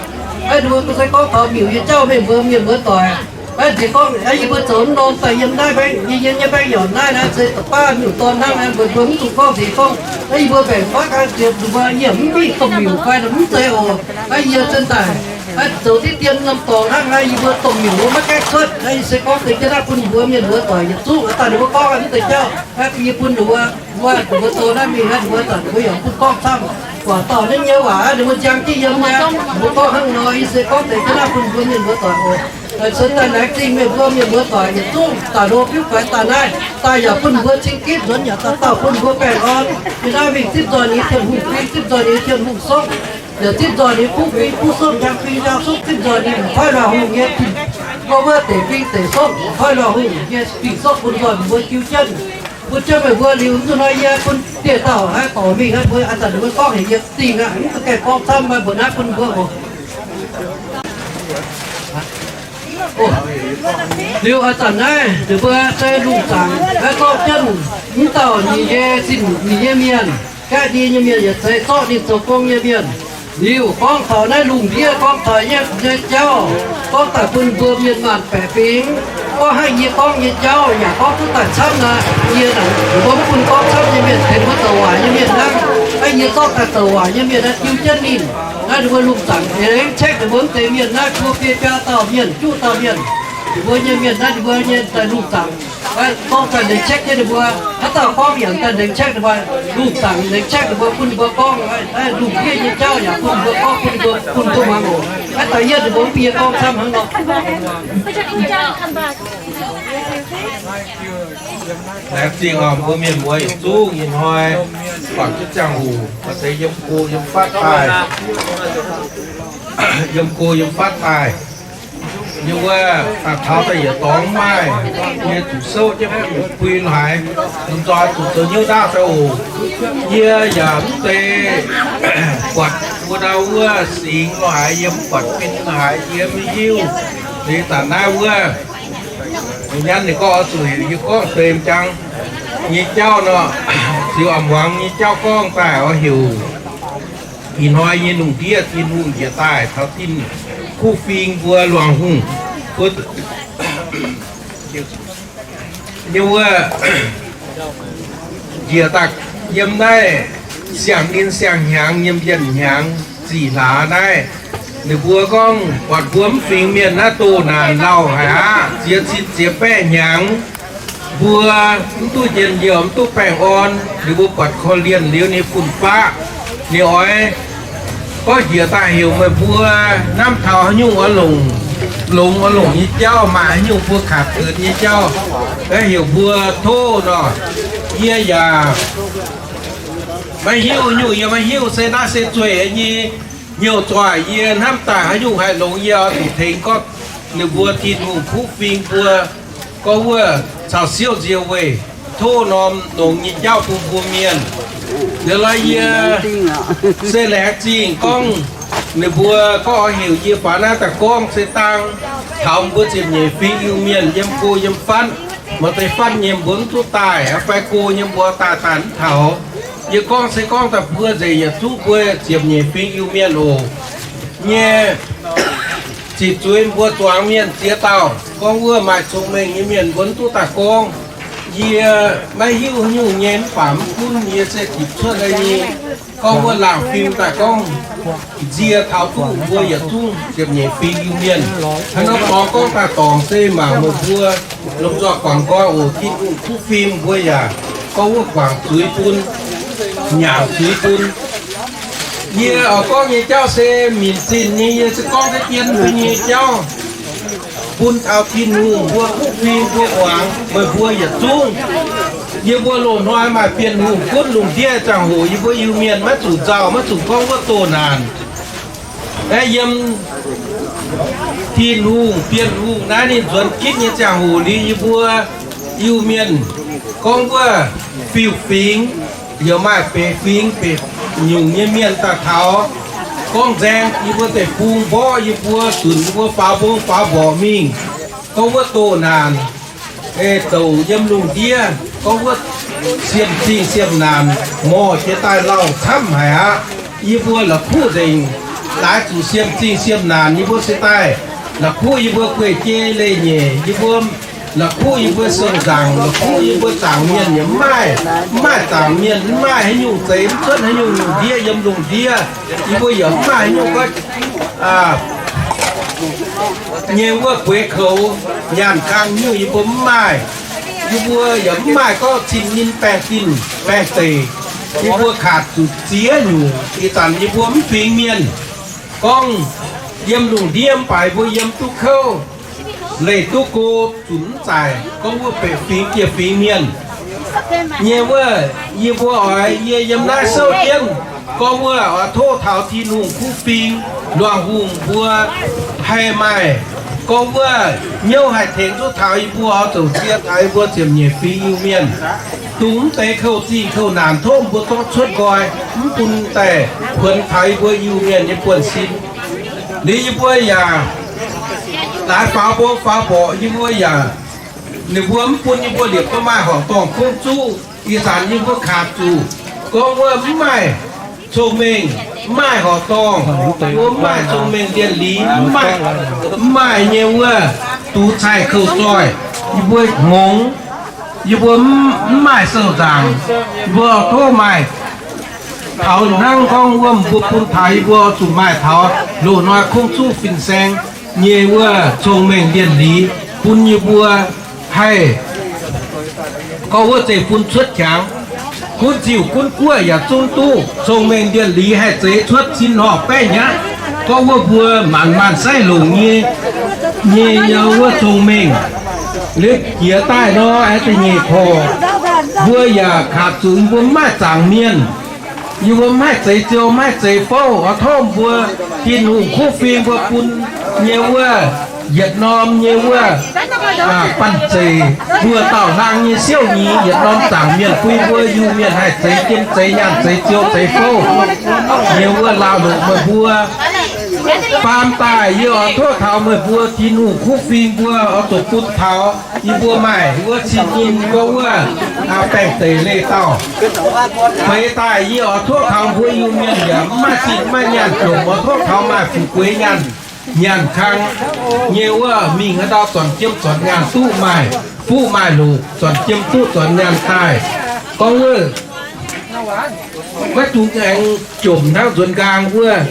Aa, ninh mbuo se gorngv taux miuc nyei jauv, meih mbuo mienh muoz doic. Aa, nziex gorngv, aa, yie mbuo zoux mv norm daaih yiem naaiv mbaengx, yie yiem nyei mbaengx yaac naaiv, naaiv se da'baav miuc dorn hnangv, mbuo mv dungx gorngv nziex gorngv, aa, yie mbuo mbaengx faqv ganh ziepc mbuo yie mv mingh domh miuc fai mv zeiz oc. Aa, yie zinh daaih, aa, zoux diqv dien norm dorngx hnangv, aa, yie mbuo domh miuc mbuo maiv gaengh cuotv. Aa, yie se gorngv deix jienv naaiv bun mbuo mienh muoz doic yietc zungv, aa, daaih ninh mbuo gorngv mv deix jauv, aa, yie bun ninh mbuo, mbuo, ninh mbuo zoux naaiv mingh, aa, ninh mbuo zanc ninh mbuo yaac bun gorngv camv. Waac dauh naaiv nyei waac, aa, ninh mbuo njang jienv yiem nyei, ninh mbuo gorngv hnangv nor, yie se gorngv deix jienv naaiv bun mbuo mienh muoz doic oc. Cun daaih laengz zingh meih mbuo mienh muoz doic yietc zungv daaih hlo fiuv faix daaih naaiv, daaih yaac bun mbuo cing gitv nzuonx, yaac daaih dauh bun mbuo baengh orn. Yie naaiv mingh zipv nzoih ninh nyei Tin-Hungh fing, zipv nzoih ninh nyei Tin-Hungh sopv, yaac zipv nzoih ninh nyei kuv fing kuv sopv, njang fing njang sopv, zipv nzoih ninh m'faiv luangh hungh nyei Tin, wuov wuov deic fing deic sopv, m'faiv luangh hungh nyei fing sopv bun nzoih mbuo jiu jienv. Bun jienv meih mbuo liuz, mv zuqc hnoi yie bun dieh dauh haaix dorc mingh, mbuo a'zanc mbuo gorngv heuc yie dingh aqv, mv zuqc gaengh gorngv camv, meih mbuo naaiv bun mbuo oc. Liuz a'zanc naaiv ninh mbuo se lungh zaangc naaiv zorqv jienv mv dauh ninh nyei zinh ninh nyei mienh, gaeqv ndie nyei mienh yaac ceix zorqv ninh zoux gong nyei mienh. Liuz gorngv taux naaiv lungh ndiev gorngv taux nyei jauv, gorngv daaih bun mbuo mienh maanc baeqc fingx, gorngv hnangv yie gorngv nyei jauv yaac gorngv duqv daaih camv nor, yie naaic mbuo mv bun gorngv camv nyei mienh benx mbuo zoux waaic nyei mienh hnangv. Aa, yie zorqv daaih zoux waaic nyei mienh naaiv jiu jienv ninh. Naaiv ninh mbuo lungh zaangc aengx cekv ninh mbuo mv deix mienh naaiv buo biei biaa dauh mienh, juqv dauh mienh. Ninh mbuo nyei mienh naaiv, ninh mbuo nyei daaih lungh zaangc, gorngv daaih nzengc caeqv jienv ninh mbuo. Haaix dauh gorngv yaac daaih nzengc caeqv ninh mbuo, lungh zaangc nzengc caeqv ninh mbuo, bun ninh mbuo gorngv, lungh ndiev nyei jauv yaac bun ninh mbuo gorngv, bun ninh mbuo, bun ninh mbuo muangx oc. Haaix dauh yiem ninh mbuo mv bieqc gorngv camv hnangv nor. Laengz zingh oc, mbuo mienh muoz yietc zungv ih hnoi buatc jienv ziangh hoc, maaih deix yiem go yiem fatv daaih, yiem go yiem fatv daaih. Yie wuov daaih taux daaih yietc dorngx maaih, yie zuqc souv jienv bun yietc bui haaix, lomh nzoih zuqc zoux hnyouv ndaauv daaih oc. Yie yaac mv zeiz buatc mbuo ndau wuov singx lo haaix, yie mv buatc fin lo haaix, yie mv hiuv. Liuz zanc naaiv wuov, nyanc ninh gorngv oix zuqc heuc yie gorngv deix m'jangc nyei jauv nor, ziux a'muangx nyei jauv gorngv daaih oix heuc ih hnoi nyei lungh ndiev Tin-Hungh njiec daaih taux Tin-Kuv Fing mbuo luangh hungh, nyei wuov njiec daaih yiem naaiv siang-ninh siang-hnyangx nyei mienh-hnyangx ziqc hlaax naaiv. Ninh mbuo gorngv buatc mbuo mv fingx mienh naaiv doh naanc lauh haic aqv, ziex cin ziex baeqv hnyangx. Mbuo mv duqv njien-youh, mv duqv baengh orn. Ninh mbuo buatc korv-lienh liuz ninh fun-faqv, ninh oix gorngv njiec daaih heuc meih mbuo hnamv taux haaix nyungc oix longc, longx oix longc nyei jauv, maaih haaix nyungc mbuo kangx kuonx nyei jauv, heuc mbuo tov nor. Yie yaac maiv hiuv nyungc, yie maiv hiuv se naaiv se zueih nyei hnyouv zoih. Yie hnamv daaih haaix nyungc haih longx, yie oix zuqc tengx gorngv ninh mbuo Tin-Hungh kuv fing mbuo gorngv wuov caux siouv nzie weih tov norm longx nyei jauv bun mbuo mienh. Liuz lorqc, yie se laengz zingh gorngv ninh mbuo gorngv oix heuc yie faaux naaiv daaih gorngv se dangh taux mbuo ziepc nyeic fingx Iu-Mienh yiem go yiem fatv. Maaih deix fatv nyei mbuo mv duqv daaih, fai go nyei mbuo daaih daaih mv taux. Yie gorngv se gorngv daaih mbuo nzengc yietc zungv mbuo ziepc nyeic fingx Iu-Mienh oc. Nyei ziqc zuiz mbuo zuangx mienh ziex dauh gorngv wuov maaih cong-mengh nyei mienh mbuo mv duqv daaih gorngv. Yie maiv hiuv nyungc nyei mv baac mv gunv yie se tipc cuotv nyei gorngv wuov laangh fim daaih gorngv nzie taux duqv mbuo yietc zungv ziepc nyeic fingx Iu-Mienh. Hnangv nor borngz gorngv daaih dorngc se mangc meih mbuo lomh nzoih guangc nqoi oc. Tin-Hungh kuv fim mbuo yaac gorngv wuov guangc zuiz bun, nyanc zuiz bun. Yie oix gorngv nyei jauv se minc zinh nyei, yie se gorngv deix dien bun nyei jauv bun taux Tin-Hungh mbuo kuv fim mbuo muangx, meih mbuo yietc zungv. Yie mbuo loz-hnoi maaih Bienh Hungh gunv lungh ndiev ziangh hoc, yie mbuo Iu-Mienh maiv zuqc nzauh, maiv zuqc gorngv wuov doh naanc. Aeqv, yiem Tin-Hungh, Bienh Hungh naaiv ninh nzuonx gitv nyei ziangh hoc liuz, yie mbuo Iu-Mienh gorngv wuov fiuv-fingx, yaac maaih beiv fingx beiv nyungc nyei mienh daaih taux gorngv nzaeng yie mbuo deic-bung mborqv yie mbuo, zunc yie mbuo faaux mbong faaux mborqc mingh, gorngv wuov doh naanc, e, douc yiem lungh ndiev, gorngv wuov siem-zingh siem-naanc morh jiex daaih lauh camv haic aqv. Yie mbuo la'kuqv nzengc, laaix zuqc siem-zingh siem-naanc, yie mbuo se daaih la'kuqv yie mbuo guei-jei leiz-nyeic, yie mbuo la'kuqv yie mbuo sou-nzaangc, la'kuqv yie mbuo zaangc mienh yaac mv maaih, mv maaih zaangc mienh, mv maaih haaix nyungc zeix, mv cuotv haaix nyungc lungh ndiev yiem lungh ndiev. Yie mbuo yaac mv maaih haaix nyungc gorngv nyei wuov gueix koux nyaanh kang nyungc yie mbuo mv maaih. Yie mbuo yaac mv maaih gorngv cin-ninh baengh zinh baengh deic. Yie mbuo kaac zuqc ziex nyungc. Ih zanc yie mbuo mv fingx mienh gorngv yiem lungh ndiev mv baac yie mbuo yiem duqv kouv, leih duqv go, zunc mv zaaic gorngv wuov bieqc fingx, bieqc fingx mienh nyei wuov. Yie mbuo oix, yie yiem naaiv souv jienv gorngv wuov oix tov taux Tin-Hungh kuv fing, luangh hungh mbuo haih maaih gorngv wuov hnyouv haih tengx duqv taux yie mbuo oix zoux cie taux yie mbuo ziepc nyeic fingx Iu-Mienh. Dongh mv deix kouv zingh kouv naanc tov mbuo zorqv cuotv nqoi, mv bun daaih kuonx taux yie mbuo Iu-Mienh nyei buonv-sin. Liuz yie mbuo yaac laaix faaux mbong faaux mborqc yie mbuo yaac, ninh mbuo mv bun yie mbuo liepc duqv maaih horqc dorngh kungx zuqv. Ih zanc yie mbuo kaax zuqc gorngv wuov mv maaih cong-mengh, mv maaih horqc dorngh, mbuo mv maaih cong-mengh ndien-liz, mv maaih, mv maaih nyei wuov duqv caih kouv zoih, yie mbuo hngongx, yie mbuo mv maaih sou-nzaangc, mbuo tov maaih taux hnangv gorngv wuom mbuo bun taux yie mbuo zuqc maaih taux loz-hnoi kungx zuqv fin-saeng nyei wuov cong-mengh ndien-liz. bun yie mbuo haih gorngv wuov zeiv-fun cuotv qangx, gunv ziuh gunv guoqv yaac zungv duqv cong-mengh ndiev-liz haih zeix cuotv sin horqc baeqv nyaqv. Gorngv wuov mbuo maanc maanh saiv longc nyei, nyei wuov cong-mengh liuz jiex daaih nor, aengx da'nyeic korc, mbuo yaac kaax zuqc mbuo mv maaih zaangc mienh, yie mbuo mv haih zeix ziou, mv haih zeix fouv, oix tov mbuo Tin-Hungh kuv fing mbuo bun nyei wuov yietc norm nyei wuov banh zeic, mbuo dauh hlang nyei siouv nyei yietc norm zaangc mienh bun mbuo Iu-Mienh haih zeix jiem, zeix nyaanh, zeix ziou, zeix fouv nyei wuov laauh longc meih mbuo. Faam daaih yie oix tov taux meih mbuo Tin-Hungh kuv fing mbuo oix zuqc bun taux yie mbuo maaih wuov cin-in gorngv wuov baengh deic leih dauh. Feix daaih yie oix tov taux mbuo Iu-Mienh yaac mv maaih zinh mv maaih nyaanh jomc, oix tov taux maaih fu'jueiv nyaanh, nyaanh kang nyei wuov mingh haaix ndau zornc jiem zornc nyaanh duqv maaih fuqv maaih loqc, zornc jiem duqv zornc nyaanh daaih. Gorngv wuov maiv dungx aengx jomc hnangv nzuonx nqaang wuov.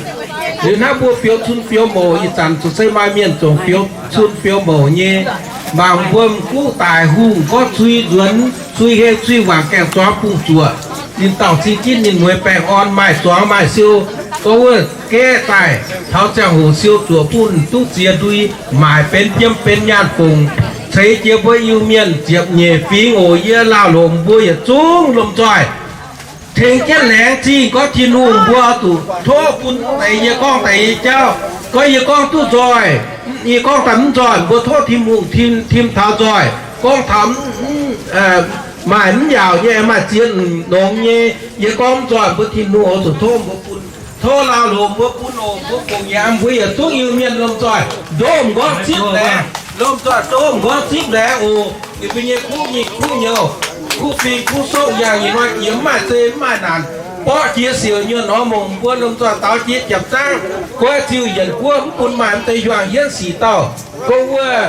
Liuz hnangv mbuo fioux cun fioux mouc, ih zanc zuqc se maaih mienh zongc fioux cun fioux mouc nyei, mangc mbuo m'guv daic hungh gorngv cui nzuonx, cui hei, cui waanc gaengh zuangx bungx zuoqc. Ninh dauh cing jienv ninh mueiz baengh orn maaih zuangx maaih siou, gorngv wuov gaeqv daaih taux ziangh hoc siou zuoqc bun duqv ziex ndui, maaic benx jiem benx nyaanh fongc, ceix jiez mbuo Iu-Mienh ziepc nyeic fingx oc. Yie laauh longc mbuo yietc zungv lomh nzoih tengx jienv laengz zingh gorngv Tin-Hungh mbuo oix zuqc tov bun deix yie gorngv deix nyei jauv. Gorngv yie gorngv duqv nzoih, yie gorngv daaih mv nzoih, mbuo tov Tin-Hungh tim, tim taux nzoih. Gorngv taux maaih mv yaauc nyei, maaih ziex nongx nyei, yie gorngv mv nzoih, mbuo Tin-Hungh oix zuqc tov mbuo bun. Tov laauh longc mbuo bun oc. Mbuo fongc yaac mbuo yietc zungv Iu-Mienh lomh nzoih ndomh nqorngv zipv laengz, lomh nzoih ndomh nqorngv zipv laengz oc. Ninh mbuo nyei kuv mingh kuv nyouz, kuv fing kuv soqv yangh nyei hnoi jiex mv maaih zei mv maaih naanc, borqv jiex siouc nyuonh nor mongc mbuo lomh nzoih daux jiex jiepc zangv, goiv ziuh yienc guoqv mv bun maaih mv deix hiuang hienv sic dauh. Gorngv wuov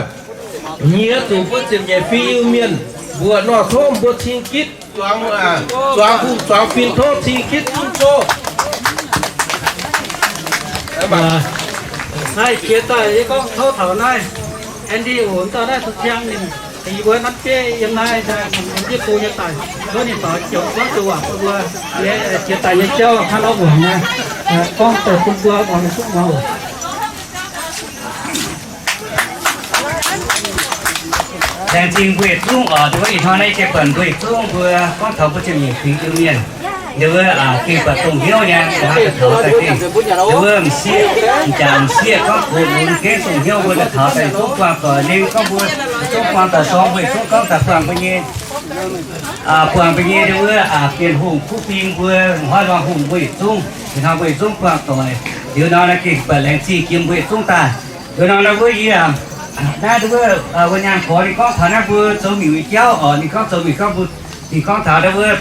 nyiex zuqc mbuo ziepc nyeic fingx Iu-Mienh mbuoqc nor tov mbuo cing gitv zuangx, zuangx hungh zuangx fingx tov cing gitv zunv zouv. Naaiv jiex daaih yie gorngv tov taux naaiv, Andy oc, dauh naaiv zuqc ziangh ninh, yie mbuo nanv bieiv yiem naaiv, yie bung nyei daic, tov ninh faaux jomc gorngv joux waac bun mbuo, jiex daaih nyei jauv hnangv nor muonc naaiv, gorngv daaih bun mbuo muangx duqv muangx oc. Laengz zingh mbuo yietc zungv oc. Nduov ih hnoi naaiv jiex buonc mbuo yietc zungv mbuo gorngv taux mbuo ziepc nyeic fingx Iu-Mienh, nduov gengh buatc dongh hnyouv nyei, nduov taux daaih gengh, nduov m'sieqv, m'jangc m'sieqv gorngv gox lunx gengh dongh hnyouv mbuo daaih taux daaih zungv buangh doic, ninh gorngv mbuo zungv buangh doic sorng mbuo yietc zungv gorngv daaih buangh mbuo nyei, buangh mbuo nyei nduov bienh hungh kuv fing mbuo, hnoi luangh hungh mbuo yietc zungv, ih hnoi mbuo yietc zungv buangh doic. Liuz nor naaiv gengh buatc laengz zingh jiem mbuo yietc zungv daaih. Liuz nor naaiv wuov yie, naaiv nduov wuov nyaanh gorx ninh gorngv taux naaiv mbuo zoux miuc nyei jauv oc. Ninh gorngv zoux miuc gorngv mbuo, ninh gorngv taux nduov wuov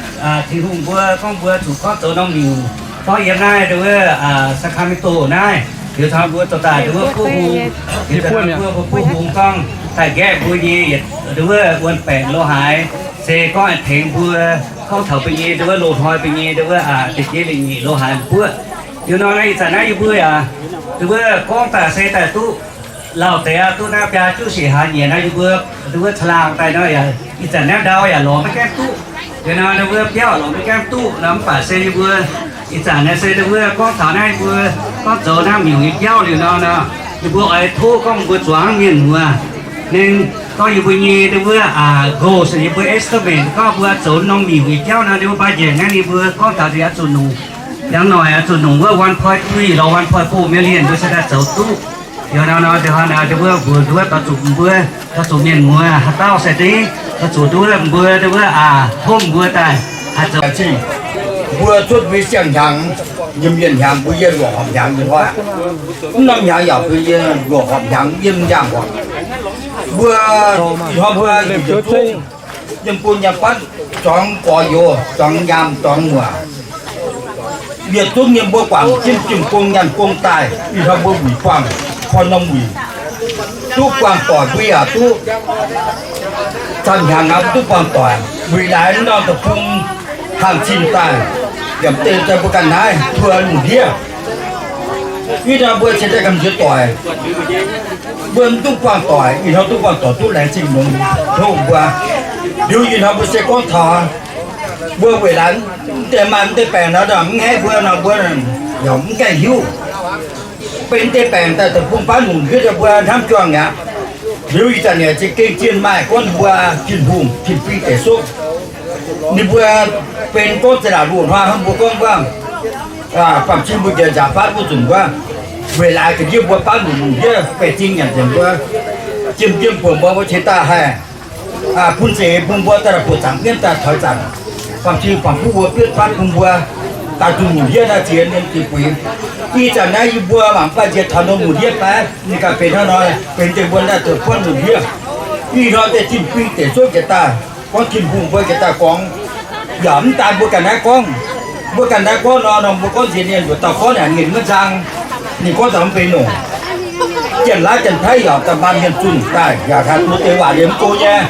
Tin-Hungh mbuo gorngv mbuo zuqc gorngv zoux norm miuc gorngv yiem naaiv nduov wuov Sacramento naaiv. Liuz taux mbuo zoux daaih nduov wuov buov hung, liuz mbuo buov hung gorngv daaih nqaeqv mbuo nyei yietc nduov wuov wuon baengc lo haaix, se gorngv tengx mbuo gorngv taux mbuo nyei nduov wuov loz-hnoi mbuo nyei nduov wuov deix jiex lingh nyeic lo haaix mbuoqv. Liuz nor naaiv ih zanc naaiv yie mbuo yaac nduov wuov gorngv daaih se daaih duqv lauh deix aqv, duqv naaiv biaa juqv siec hlaax nyieqc naaiv yie mbuo nduov wuov caangh laangh daaih nor yaac ih zanc naaiv ndau yaac lorz maiv gaengh duqv. Liuz nor nduov wuov biauv lorz maiv gaengh duqv nor, mv baac se yie mbuo ih zanc naaiv se nduov wuov gorngv taux naaiv yie mbuo gorngv zoux naaiv miuc nyei jauv liuz nor, yie mbuo oix tov gorngv mbuo zuangx mienh muoz. Ninh gorngv yie mbuo nyei nduov wuov goal, yie mbuo estimate gorngv mbuo zoux norm miuc nyei jauv nor, ninh mbuo budget naaiv ninh mbuo gorngv taux oix zuqc nongc, hnangv noic oix zuqc nongc wuov one point three lorz one point four million mbuo se daaih zoux duqv. Yaac nor nor nduov mbuo mbuox nduov dauh zuqc mbuo, dauh zuqc mienh muoz haaix dauh se deix, dauh zuqc nduov mbuo nduov wuov aa, tov mbuo daaih haih zoux. Mbuo cuotv mbuo siang-hnyangx, yiem mienh hnyangx mbuo yiem luoqc horpc hnyangx nyei hnoi, mv norm hnyangx yaac mbuo yiem luoqc horpc hnyangx yiem njaangc horpc. Mbuo ih hnoi mbuo yietc zungv yiem bun nyaanh fatv, zuangx gorx-youz, zuangx nyaanh, zuangx muoc, yietc zungv yiem mbuo guangc jienv jiem gong nyaanh gong daaih. Ih hnoi mbuo wuic buangh korv norm wuic, duqv buangh doic mbuo yaac duqv. Zanc hnyangx aqv, duqv buangh doic. Wuic laaix norm deic-bung hangh zinh daaih, yaac mv deix daaih mbuo ganh naaiv buo lungh ndiev. Ih hnoi mbuo cingx daaih gamh nziex doic. Mbuo mv duqv buangh doic, ih hnoi duqv buangh doic duqv laengz zingh longx hlo mbuo. Liuz ih hnoi mbuo se gorngv taux mbuo weic laaix deix maaih mv deix baengc nor, mv haih mbuo nor, mbuo yaac mv gaengh hiuv. Benx deix baengc daaih deic-bung baav lungc hiuv daaih mbuo hnamv juangc aqv. Liuz ih zanc yaac za'gengh zienh maaih gorngv mbuo Tin-Hungh Tin-Bingv Deic Sopv, ninh mbuo benx gorngv za'naaic loz-hnoi hnangv mbuo gorngv wuov, baamh cing mbuo njoux nzaangc fatv wuov nzunc wuov, weic laaix ga'ndiev mbuo baav lungc lungc ndiev baeqc zing nyanc nzengc mbuo, jiem jiem buonc mbuo mbuo cingx daaih haih bun zeiz bun mbuo daaih buoqc zaangc mienv daaih taux zanc, baamh cing baamh buv mbuo bietv fatv bun mbuo daaih duqv lungc ndiev naaiv ziex mienh ziex buix. Ih zanc naaiv yie mbuo mangc baav nziex taux norm lungc ndiev fai ninh ganh benx hnangv nor, benx deix mbuo naaiv zoux buonv lungc ndiev. Ih hnoi deix Tin-Bingv Deic Sopv njiec daaih, gorngv Tin-Hungh mbuo njiec daaih gorngv, yaac mv daan mbuo ganh naaiv gorngv. Mbuo ganh naaiv gorngv nor, nor mbuo gorngv nziex ninh mbuo dauh gorngv yaac ninh maiv nzang. Ninh gorngv daaih mv benx longc. Janx-laaiv janx-faam mienh zunh daaih yaac haih duqv deix waac liemh go nyei.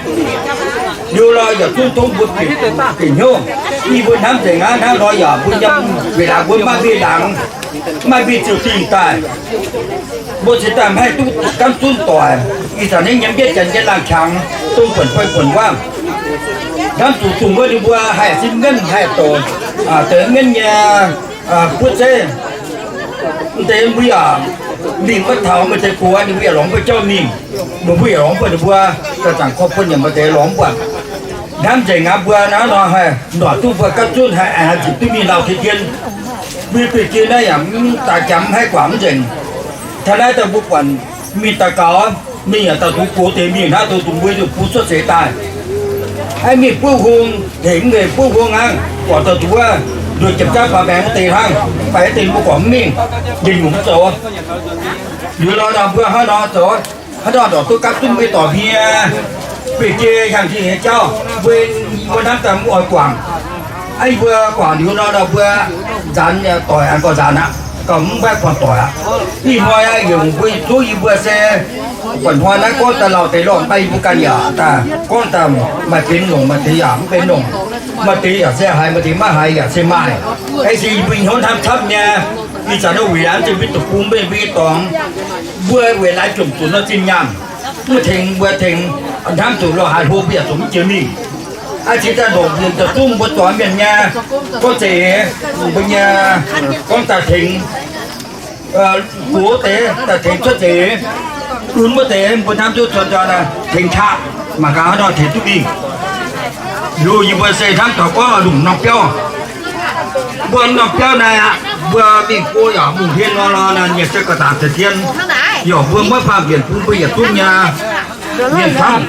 Liuz lorh yaac zungv tov mbuo bieqc hnyouv. Yie mbuo hnamv nzengc aqv, hnangv nor yaac mbuo yiem weic laaix mbuo maiv mbiv laangz, maiv mbiv ziouc dingh daaih. Mbuo cingx daaih maiv haih duqv gamv zunv doic. Ih zanc naaiv nyei mbietv janx nyei laangh qangx dongh buonc fei buonc wuov, hnamv zuqc dongh wuov ninh mbuo haih sin mienv haih doqc deix mienv nyei buov zeiv. Mv deix mbuo yaac mingh maiv taux, mbuo deix gox ninh mbuo yaac lorz mbuo jauv mingh. Mbuo mbuo yaac lorz mbuo ninh mbuo, ganh zaangc korv bun yaac maaih deix lorz mbuo. Hnamv nzengc aqv, mbuo naaiv nor haih ndortv duqv mbuo gapv zunv haih aengx haih ziepc duqv mingh lauh tien tien. Mbuo bieqc jiex naaiv yaac mv daaih jangx mv haih guangc mv nzengc. Taux naaiv daaih mbuo buatc mingh daux gaux, mingh yaac daaih duqv gox deix mingh hnangv, dongh mbuo zuqc bun cuotv seix daaih. Aeqv, mingh buov hung, hengx mv hengx buov hung hnangv, buatc daaih duqv wuov nduoh jiem jauv faaux maengx wuov deix hnangv, fai wuov deix mbuo guangc mv mingh, njien-youh mv zoux. Liuz lorz nor mbuo hnangv nor zoux, hnangv nor ndortv duqv gapv zunv mbuo dorc hmien, bieqc jiex hiaangx jiex nyei jauv, mbuo, mbuo hnamv daaih mv oix guangc. Aa, mbuo guangc liuz nor nor mbuo nzaanx doic aengx gauh nzaanx aqv, gauh mv maiv buangh doic aqv. Ih hnoi aqv, yie mbuo zuov yie mbuo se buatc hnoi naaiv gorngv daaih lauh deix lorh maiv yie mbuo ganh yaac daaih gorngv daaih maaih benx longc, maaih deix yaac mv benx longc, maaih deix yaac se haiz, maaih deix maiv haiz yaac se maaih. Aa, se yie mbuo hnyouv hnamv camv nyei. Ih zanc naaiv weic aqv, zinh mbuo deic-bung mbuo mbuo nyei dorngx, mbuo weic laaix jomc zuqc nor zinh nyaanh, mv tengx mbuo tengx hnamv zuqc lorh haaix hlo mbuo yaac zuqc mv jiex mingh. Aa, cingx daaih ndongc mbuo daaih zungv mbuo zuangx mienh nyei, gorngv zeiz mbuo nyei, gorngv daaih tengx gox deix daaih tengx cuotv deix, lunx wuov deix mbuo hnamv duqv cuotv nzoih tengx qaqv, mangc gaax hnangv nor tengx duqv mingh. Liuz yie mbuo se hnamv taux gorngv longc norm biauv. Mbuo norm biauv naaiv aqv, mbuo mingh go yaac mungh hlen nor nor, nyiec se ga'naaiv deix tien, yaac mbuo maiv faam mbienc bun mbuo yietc zungv nyei mienh camv,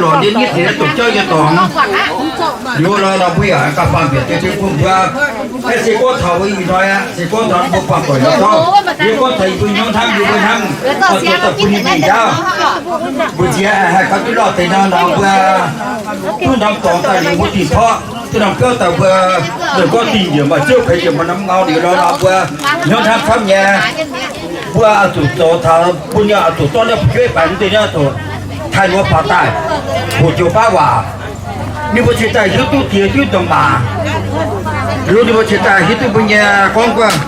lorz ndiev nyitv deix dongh jauv nyei dorngx. Liuz nor nor mbuo yaac gauh faam mbienc deix tien bun mbuo. Aa, se gorngv taux ih hnoi aqv, se gorngv taux mbuo buangh doic nor gorngv, yie gorngv taux yie mbuo hnyouv hnamv, yie mbuo hnamv, oix zuqc daaih bun ninh mingh ndaauv. Mbuo nziex haih gauh duqv lorh deix nor nor mbuo duqv norm dorngx daaih liuz mbuo dingh torqv duqv norm biauv daaih mbuo, ninh gorngv dingh njiec maaih ziouv peix njiec maaih norm ngau liuz nor nor mbuo hnyouv hnamv camv nyei. Mbuo oix zuqc zoux taux bun yie oix zuqc zorqv naaiv fu'jueiv baengx deix naaiv zuqc taaih wuov faaux daaih, hoqc joux baav waac. Ninh mbuo cingx daaih hiuv duqv diex hiuv duqv maac. Liuz ninh mbuo cingx daaih hiuv duqv mbuo nyei gorngv guanh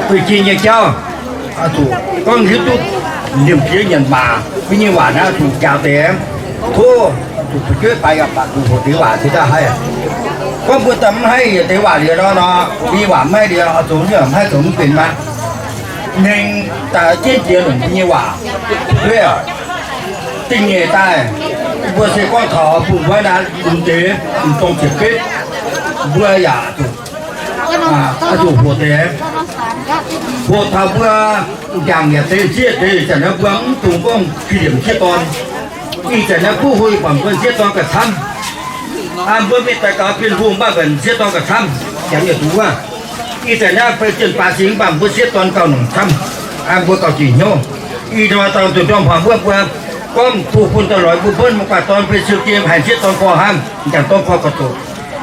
beiv jiex nyei jauv, zuqc gorngv hiuv duqv liemh jiex nyanc maac mbuo nyei waac naaiv zuqc njaaux deix. Tov zuqc fu'jueiv baix yaac baac zuqc hoqc deix waac cingx daaih haih. Gorngv mbuo daaih mv haih yietc deix waac liuz nor nor, mbuo nyei waac mv haih liuz, oix zuqc mv haih zoux mv benx aqv. Nengh daaih jienv jiex longc mbuo nyei waac. Dingh nyeic daaih, mbuo se gorngv taux bun mbuo naaiv lunx deix, lunx dongh ziepc betv, mbuo yaac zuqc, zuqc hoqc deix. Hoqc taux mbuo jangc yaac deix sieqv deix, zanc naaiv mbuo mv dungx gorngv ki liemh sieqv dorn. Ih zanc naaiv buov hlo yie buatc mbuo sieqv dorn gauh camv. Mbuo mienh daaih gaux Bienh Hungh mv baac mbuo sieqv dorn gauh camv, jangx yietc dungz wuov. Ih zanc naaiv fei zienh baaix singx mv baac mbuo sieqv dorn gauh nongc camv. Mbuo gauh jiex hnyouv. Ih hnoi dangh zuqc ndorm hmuangx wuov mbuo gorngv buo bun daaih lorz mbuo mbuonv mv baac dorn fei siou jiem haiz sieqv dorn gorx hnangv, jangx dorn gorx gauh zoqc.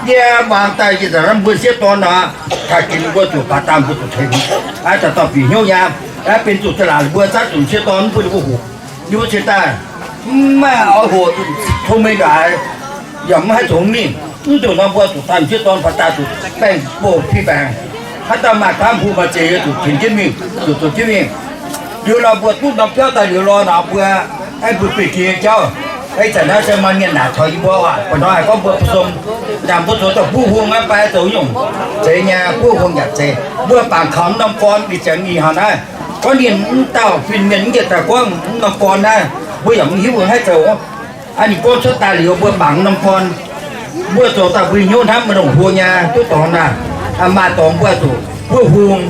Yie muangx daaih ih zanc naaiv mbuo sieqv dorn nor, taaih jiex mbuo zuqc baac dangh mbuo zuqc tengx. Aa, daaih dorh bieqc hnyouv nyei. Aa, benx zuqc za'laatc mbuo zatv zunc sieqv dorn mv bun ninh mbuo hoqc. Ninh mbuo cingx daaih mv maaih oix hoqc, tov mengh ndongc haaix yaac mv haih zoux mingh. Mv dungx nor mbuo zuqc taaih sieqv dorn baac daaih zuqc baengh bouh fih baengc. Haaix dauh maaih baamh hungh maaih zeix yaac zuqc tengx jienv mingh, zuqc zoux jienv mingh. Liuz nor mbuo duqv norm biauv daaih liuz lorz nor mbuo, aeqv, mbuo bieqc jiex nyei jauv, aeqv, zanc naaiv se maaih mienh naaic taux yie mbuo oc. Buatc nor haiz gorngv mbuo bu som, ndaangc mbuo zoux daaih buv hung aqv, baaix zoux nyungc zeiz nyei, buv hung yaac zeiz. Mbuo bangc kaux norm gorn ih zanc ih hnoi naaiv, gorngv ninh mv dauh fin-mienh mv njiec daaih gorngv norm gorn naaiv, mbuo yaac mv hiuv haih zoux. Aa, ninh gorngv cuotv daaih liuz mbuo bangc norm gorn, mbuo zoux daaih mbuo hnyouv hnamv maaih longc hlo nyei, duqv dorngx naaic. Maaih dorngx mbuo zuqc buov hung,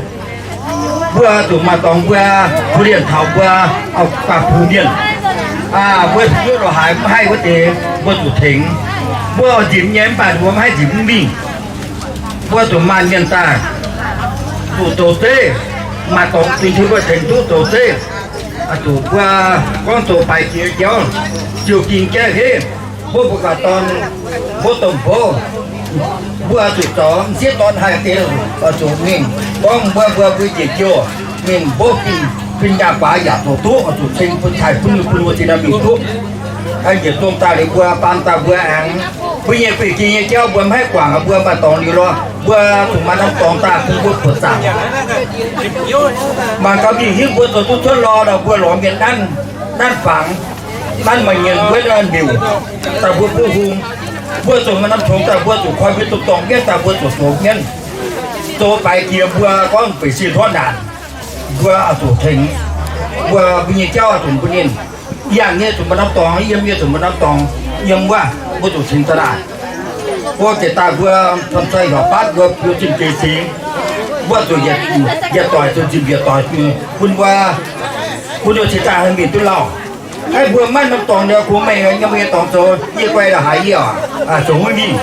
mbuo zuqc maaih dorngx mbuo kuv lienh taux mbuo baac puix mienh. Mbuo zuqc lorz haaix mv haih wuov deix mbuo zuqc tengx. Mbuo nzipc nyei mv baac mbuo mv haih nzipc mv mingh. Mbuo zuqc maaih mienh daaih zuqc zoux zeiv, maaih dorngx dingc tengx mbuo tengx duqv zoux zeiv. Zuqc mbuo gorngv zoux baaix jiex jauv, ziouc ging jaiv henv, mbuo mbuo gaax dorn, mbuo domh mbuo, mbuo zuqc zoux m'sieqv dorn haih deix zuqc mingh gorngv mbuo mbuo mbuo njiec jouh mingh mbuov fin, fin-nyaah guaax yaac zoux duqv, zuqc ceng bun cai bun bun wuov zinh mingh duqv. Njiec zong daaih liuz mbuo baan daaih mbuo aengx, mbuo nyei gueic jiex nyei jauv mbuo mv haih guangc, mbuo maaih dorngx liuz lorz mbuo zuqc maaih norm dorngx daaih bun mbuo buoqc zaangc. Mangc gaax mingh hingv mbuo zoux duqv cuotv lorz nor mbuo lorz mienh nanv, nanv fangx, nanv maaih nyienx wuov liouc, daaih mbuo buv hung. Mbuo zuqc maaih norm tongx daaih mbuo zuqc koi mbuo duqv dorngx mienv daaih mbuo zuqc zoux mienv. Zoux baaix jiex mbuo gorngv beic sin hnangv naanc, mbuo zuqc tengx. Mbuo, mbuo nyei jauv zuqc bun ninh. Yangh nyei zuqc maaih norm dorngx, yiem nyei zuqc maaih norm dorngx, yiem wuov mbuo zuqc tengx daaih naaic. Mbuo jiex daaih mbuo camv-zei heuc batv mbuo biux zinh jiex singx. Mbuo zuqc yietc doic zuqc nzipc yietc doic bun mbuo, bun mbuo cingx daaih haih mingh duqv lauh. Aeqv, mbuo maiv norm dorngx nyei, kungx meih nyei, mbuo nyei dorngx zoux yie guai la'haaix yie oc, zoux mv mingh.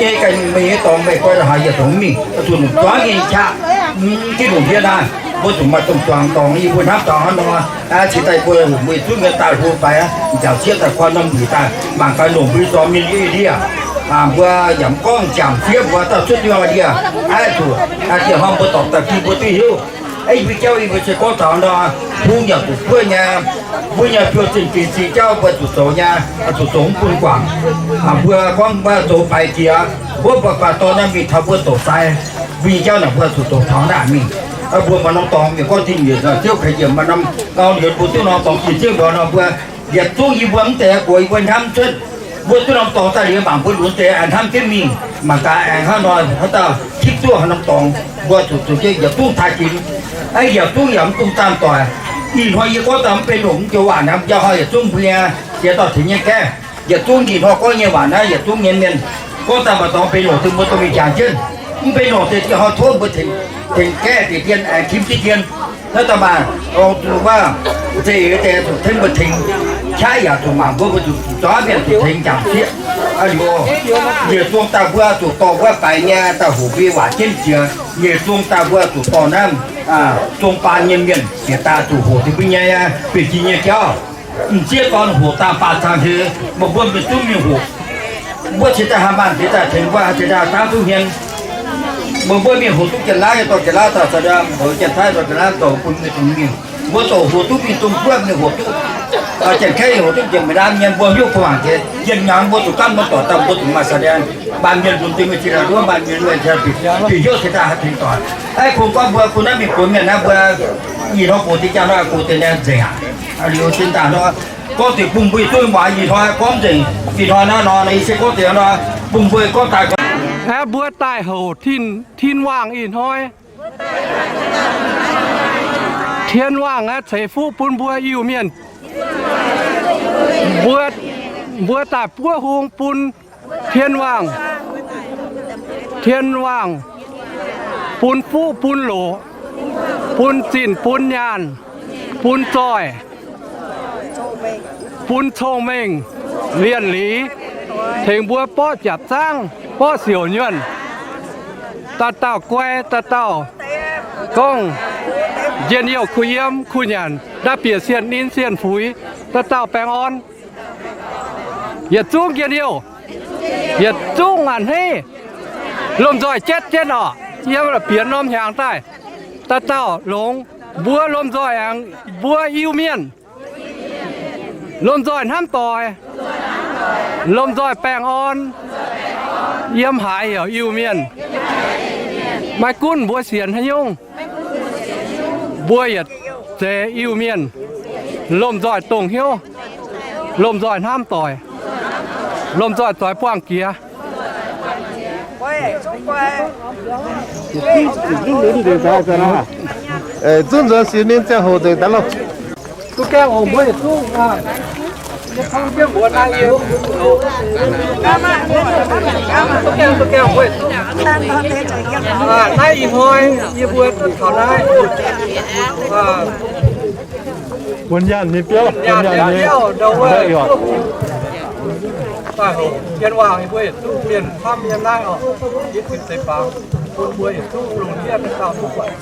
Yie ganh meih nyei dorngx meih guai la'haaix yie zoux mv mingh. Zuqc zuangx ninh qaqv, mv, jienv longc hmien naaiv, mbuo zuqc maaih domh zuangx dorngx, yie mbuo hnamv taux hnangv nor, cingx daaih mbuo, mbuo yietc zungv mienh daaih hlo faix, nziaauc sieqv daaih koi norm mbuic daaih mangc gaax longc mbuo zorx mienh ndie ndie. Mbuo yaac mv gorngv jangc sieqv mbuo dauh cuotv ndie ndie, aeqv, zuqc dieh hnoi mbuo dorngc daaih bun mbuo duqv hiuv. Aeqv, yie mbuo jauv yie mbuo se gorngv taux nor, bung yaac zuqc buov nyei, mbuo nyei biouv zinh dinc sing jauv mbuo zuqc zoux nyei, zuqc zoux mv bun guangc. Mbuo gorngv mbuo zoux baaix jiex, mbuo mbuo guaax dorn naaiv mingh taux mbuo zoux sai, mbuo nyei jauv naaic mbuo zuqc zoux taux naaic mingh. Mbuo maaih norm dorngx mienh gorngv dingc nyiec ziouv keix njiec maaih norm gau liuz mbuo duqv norm dorngx dingc ziouv nqorngx nor mbuo yietc zungv yie mbuo mv deix gox yie mbuo hnamv cuotv. Mbuo duqv norm dorngx daaih liuz mangc mbuo lunx deix aengx hnamv jienv mingh. Mangc gaax aengx hnangv nor haaix dauh tipv duqv haaix norm dorngx, mbuo zuqc zuqc jienv yietc zungv taaih ginx. Aeqv, yietc zungv yaac mv dungx zaanh doic. Ih hnoi yie gorngv daaih mv benx longc mv joux waac naaiv, mv jauv hnoi yietc zungv mbuo nyei siex dauh tengx nyei gaeqv. Yietc zungv ih hnoi gorngv nyei waac naaiv yietc zungv nyei mienh gorngv daaih maaih dorngx benx longc deix mbuo dorh mingh jangx jienv. Mv benx longc deix dieh hnoi tov mbuo tengx, tengx gaeqv deix dien aengx tim jienv dien. Naaiv daaih maaih longc zuqc wuov nza'eix deix zuqc tengx mbuo tengx, qaqv yaac zuqc mangc mbuo, mbuo zuqc zuqc zorqv mienh zuqc tengx jangc sieqv. Liuz, yietc zungv daaih mbuo zuqc dorh wuov baix nyei daaih hoqc mbuo waac jienv jiex. Yietc zungv daaih mbuo zuqc dorh naaiv zong baan nyei mienh bieqc daaih zuqc hoqc tengx mbuo nyei bieqc jiex nyei jauv. M'sieqv dorn hoqc daaih faah cangx heix, meih mbuo mienh zungv mingh hoqc. Mbuo cingx daaih haih maanh deix daaih tengx mbuo, cingx daaih dangv duqv hmien. Meih mbuo mingh hoqc duqv Janx-Laauv nyei dorh Janx-Laauv daaih, Janx-Laauv dorh bun mienh zungv mingh. Mbuo zoux hoqc duqv mingh Zong-Guoqv mingh hoqc duqv, Janx-Kaeqv hoqc duqv Janx-Meih Laam nyei, mbuo hiuv kuv mangc jiex, njien-youh mbuo zuqc gaanv mbuo dorc daaih mbuo zuqc maaih saeng-daeng. Baamh mienh lunx deix mienh cingx daaih nduov, baamh mienh mienh bieqc hnyouv cingx daaih haih tengx doic. Aeqv, kungx gorngv mbuo bun naaiv mingh gox mienh naaiv mbuo ih hnoi gox deix jaa hnoi gox deix naaiv nzengc aqv. Liuz cingx daaih hnoi gorngv deix bun mbuo yietc zungv muangx, ih hnoi gorngv nzengc, ih hnoi naaiv nor, yie se gorngv deix nor, bun mbuo gorngv daaih. Aeqv, mbuo daaih houc Tin, Tin-Waangh ih hnoi. Tin-Waangh aeqv, ceix fuqv bun mbuo Iu-Mienh. Mbuo, mbuo daaih buov hung bun Tin-Waangh. Tin-Waangh bun fuqv bun loqc, bun zinh bun nyaanh, bun zoih, bun cong-mengh, lienh-liz, tengx mbuo borqv jaapc zaangv, borqv siouc nyuonh. Dauh dauh guai, dauh dauh gorngv njien-youh kuh yiem kuh nyanc, nda'bieqc sienh ninh sienh fuix, dauh dauh baengh orn. Yietc zungv njien-youh, yietc zungv a'hneiv, lomh nzoih jatv jienv orqc, yiem la'bienx norm hnyangx daaih, dauh dauh longx, mbuo lomh nzoih aengx mbuo Iu-Mienh. Lomh nzoih hnamv doic, lomh nzoih baengh orn, yiem haaix heuc Iu-Mienh. Maiv gunv mbuo sienx haaix nyungc, mbuo yietc Zeiz Iu-Mienh, lomh nzoih dongh hnyouv, lomh nzoih hnamv doic, lomh nzoih zoix buangh jiex. Zunv nzuonx sienx ninh ziangh hoc nzengc daaih loh. Duqv gaengh oc, mbuo yietc zungv. Naaiv ih hnoi yie mbuo duqv taux naaiv. Bun nyaanh nyei biauv, bun nyaanh nyei biauv. Daaih hoc jienv waac yie mbuo yietc zungv mienh camv yiem naaiv oc. Yie zuqc zeiz bangc bun mbuo yietc zungv lungh ndiev dauh duqv buatc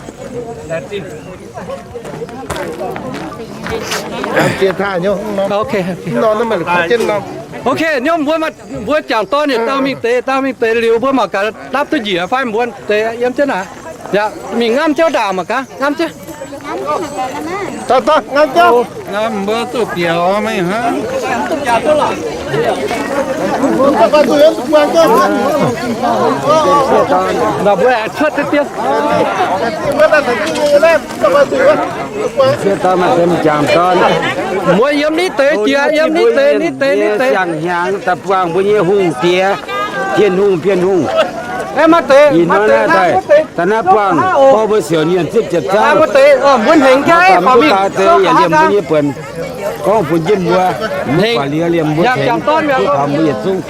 laengz zingh. Ok, nyiemv mbuo, mbuo jangc dorn yietc dauh mingh deix, dauh mingh deix liuz mbuo mangc gaax dapv duqv njiec fai mbuo deix yiem jienv naaic. Yaac mingh ngamv jienv ndaangc mangc gaax, ngamv jienv. Daaih, daaih, ngamv jienv. Mbuo duqv biaux maiv hnangv. Naaic mbuo aengx cuotv deix dien. Mbuo yiem nitv deix jiex, yiem nitv deix, nitv deix, nitv deix. Siang-hnyangx daaih buangh mbuo nyei hungh diex, Tin-Hungh, Bienh Hungh. Ih hnoi naaiv daaih, daaih naaiv buangh, gorngv mbuo siouc nyienh zipv ziepc zangv. Mbuo hengx jaiv, mbuo daaih deix yaac liemh mbuo nyei buonc, gorngv funx jienv mbuo, mbuo guaax liuz liemh mbuo tengx, duqv taux mbuo yietc zungv.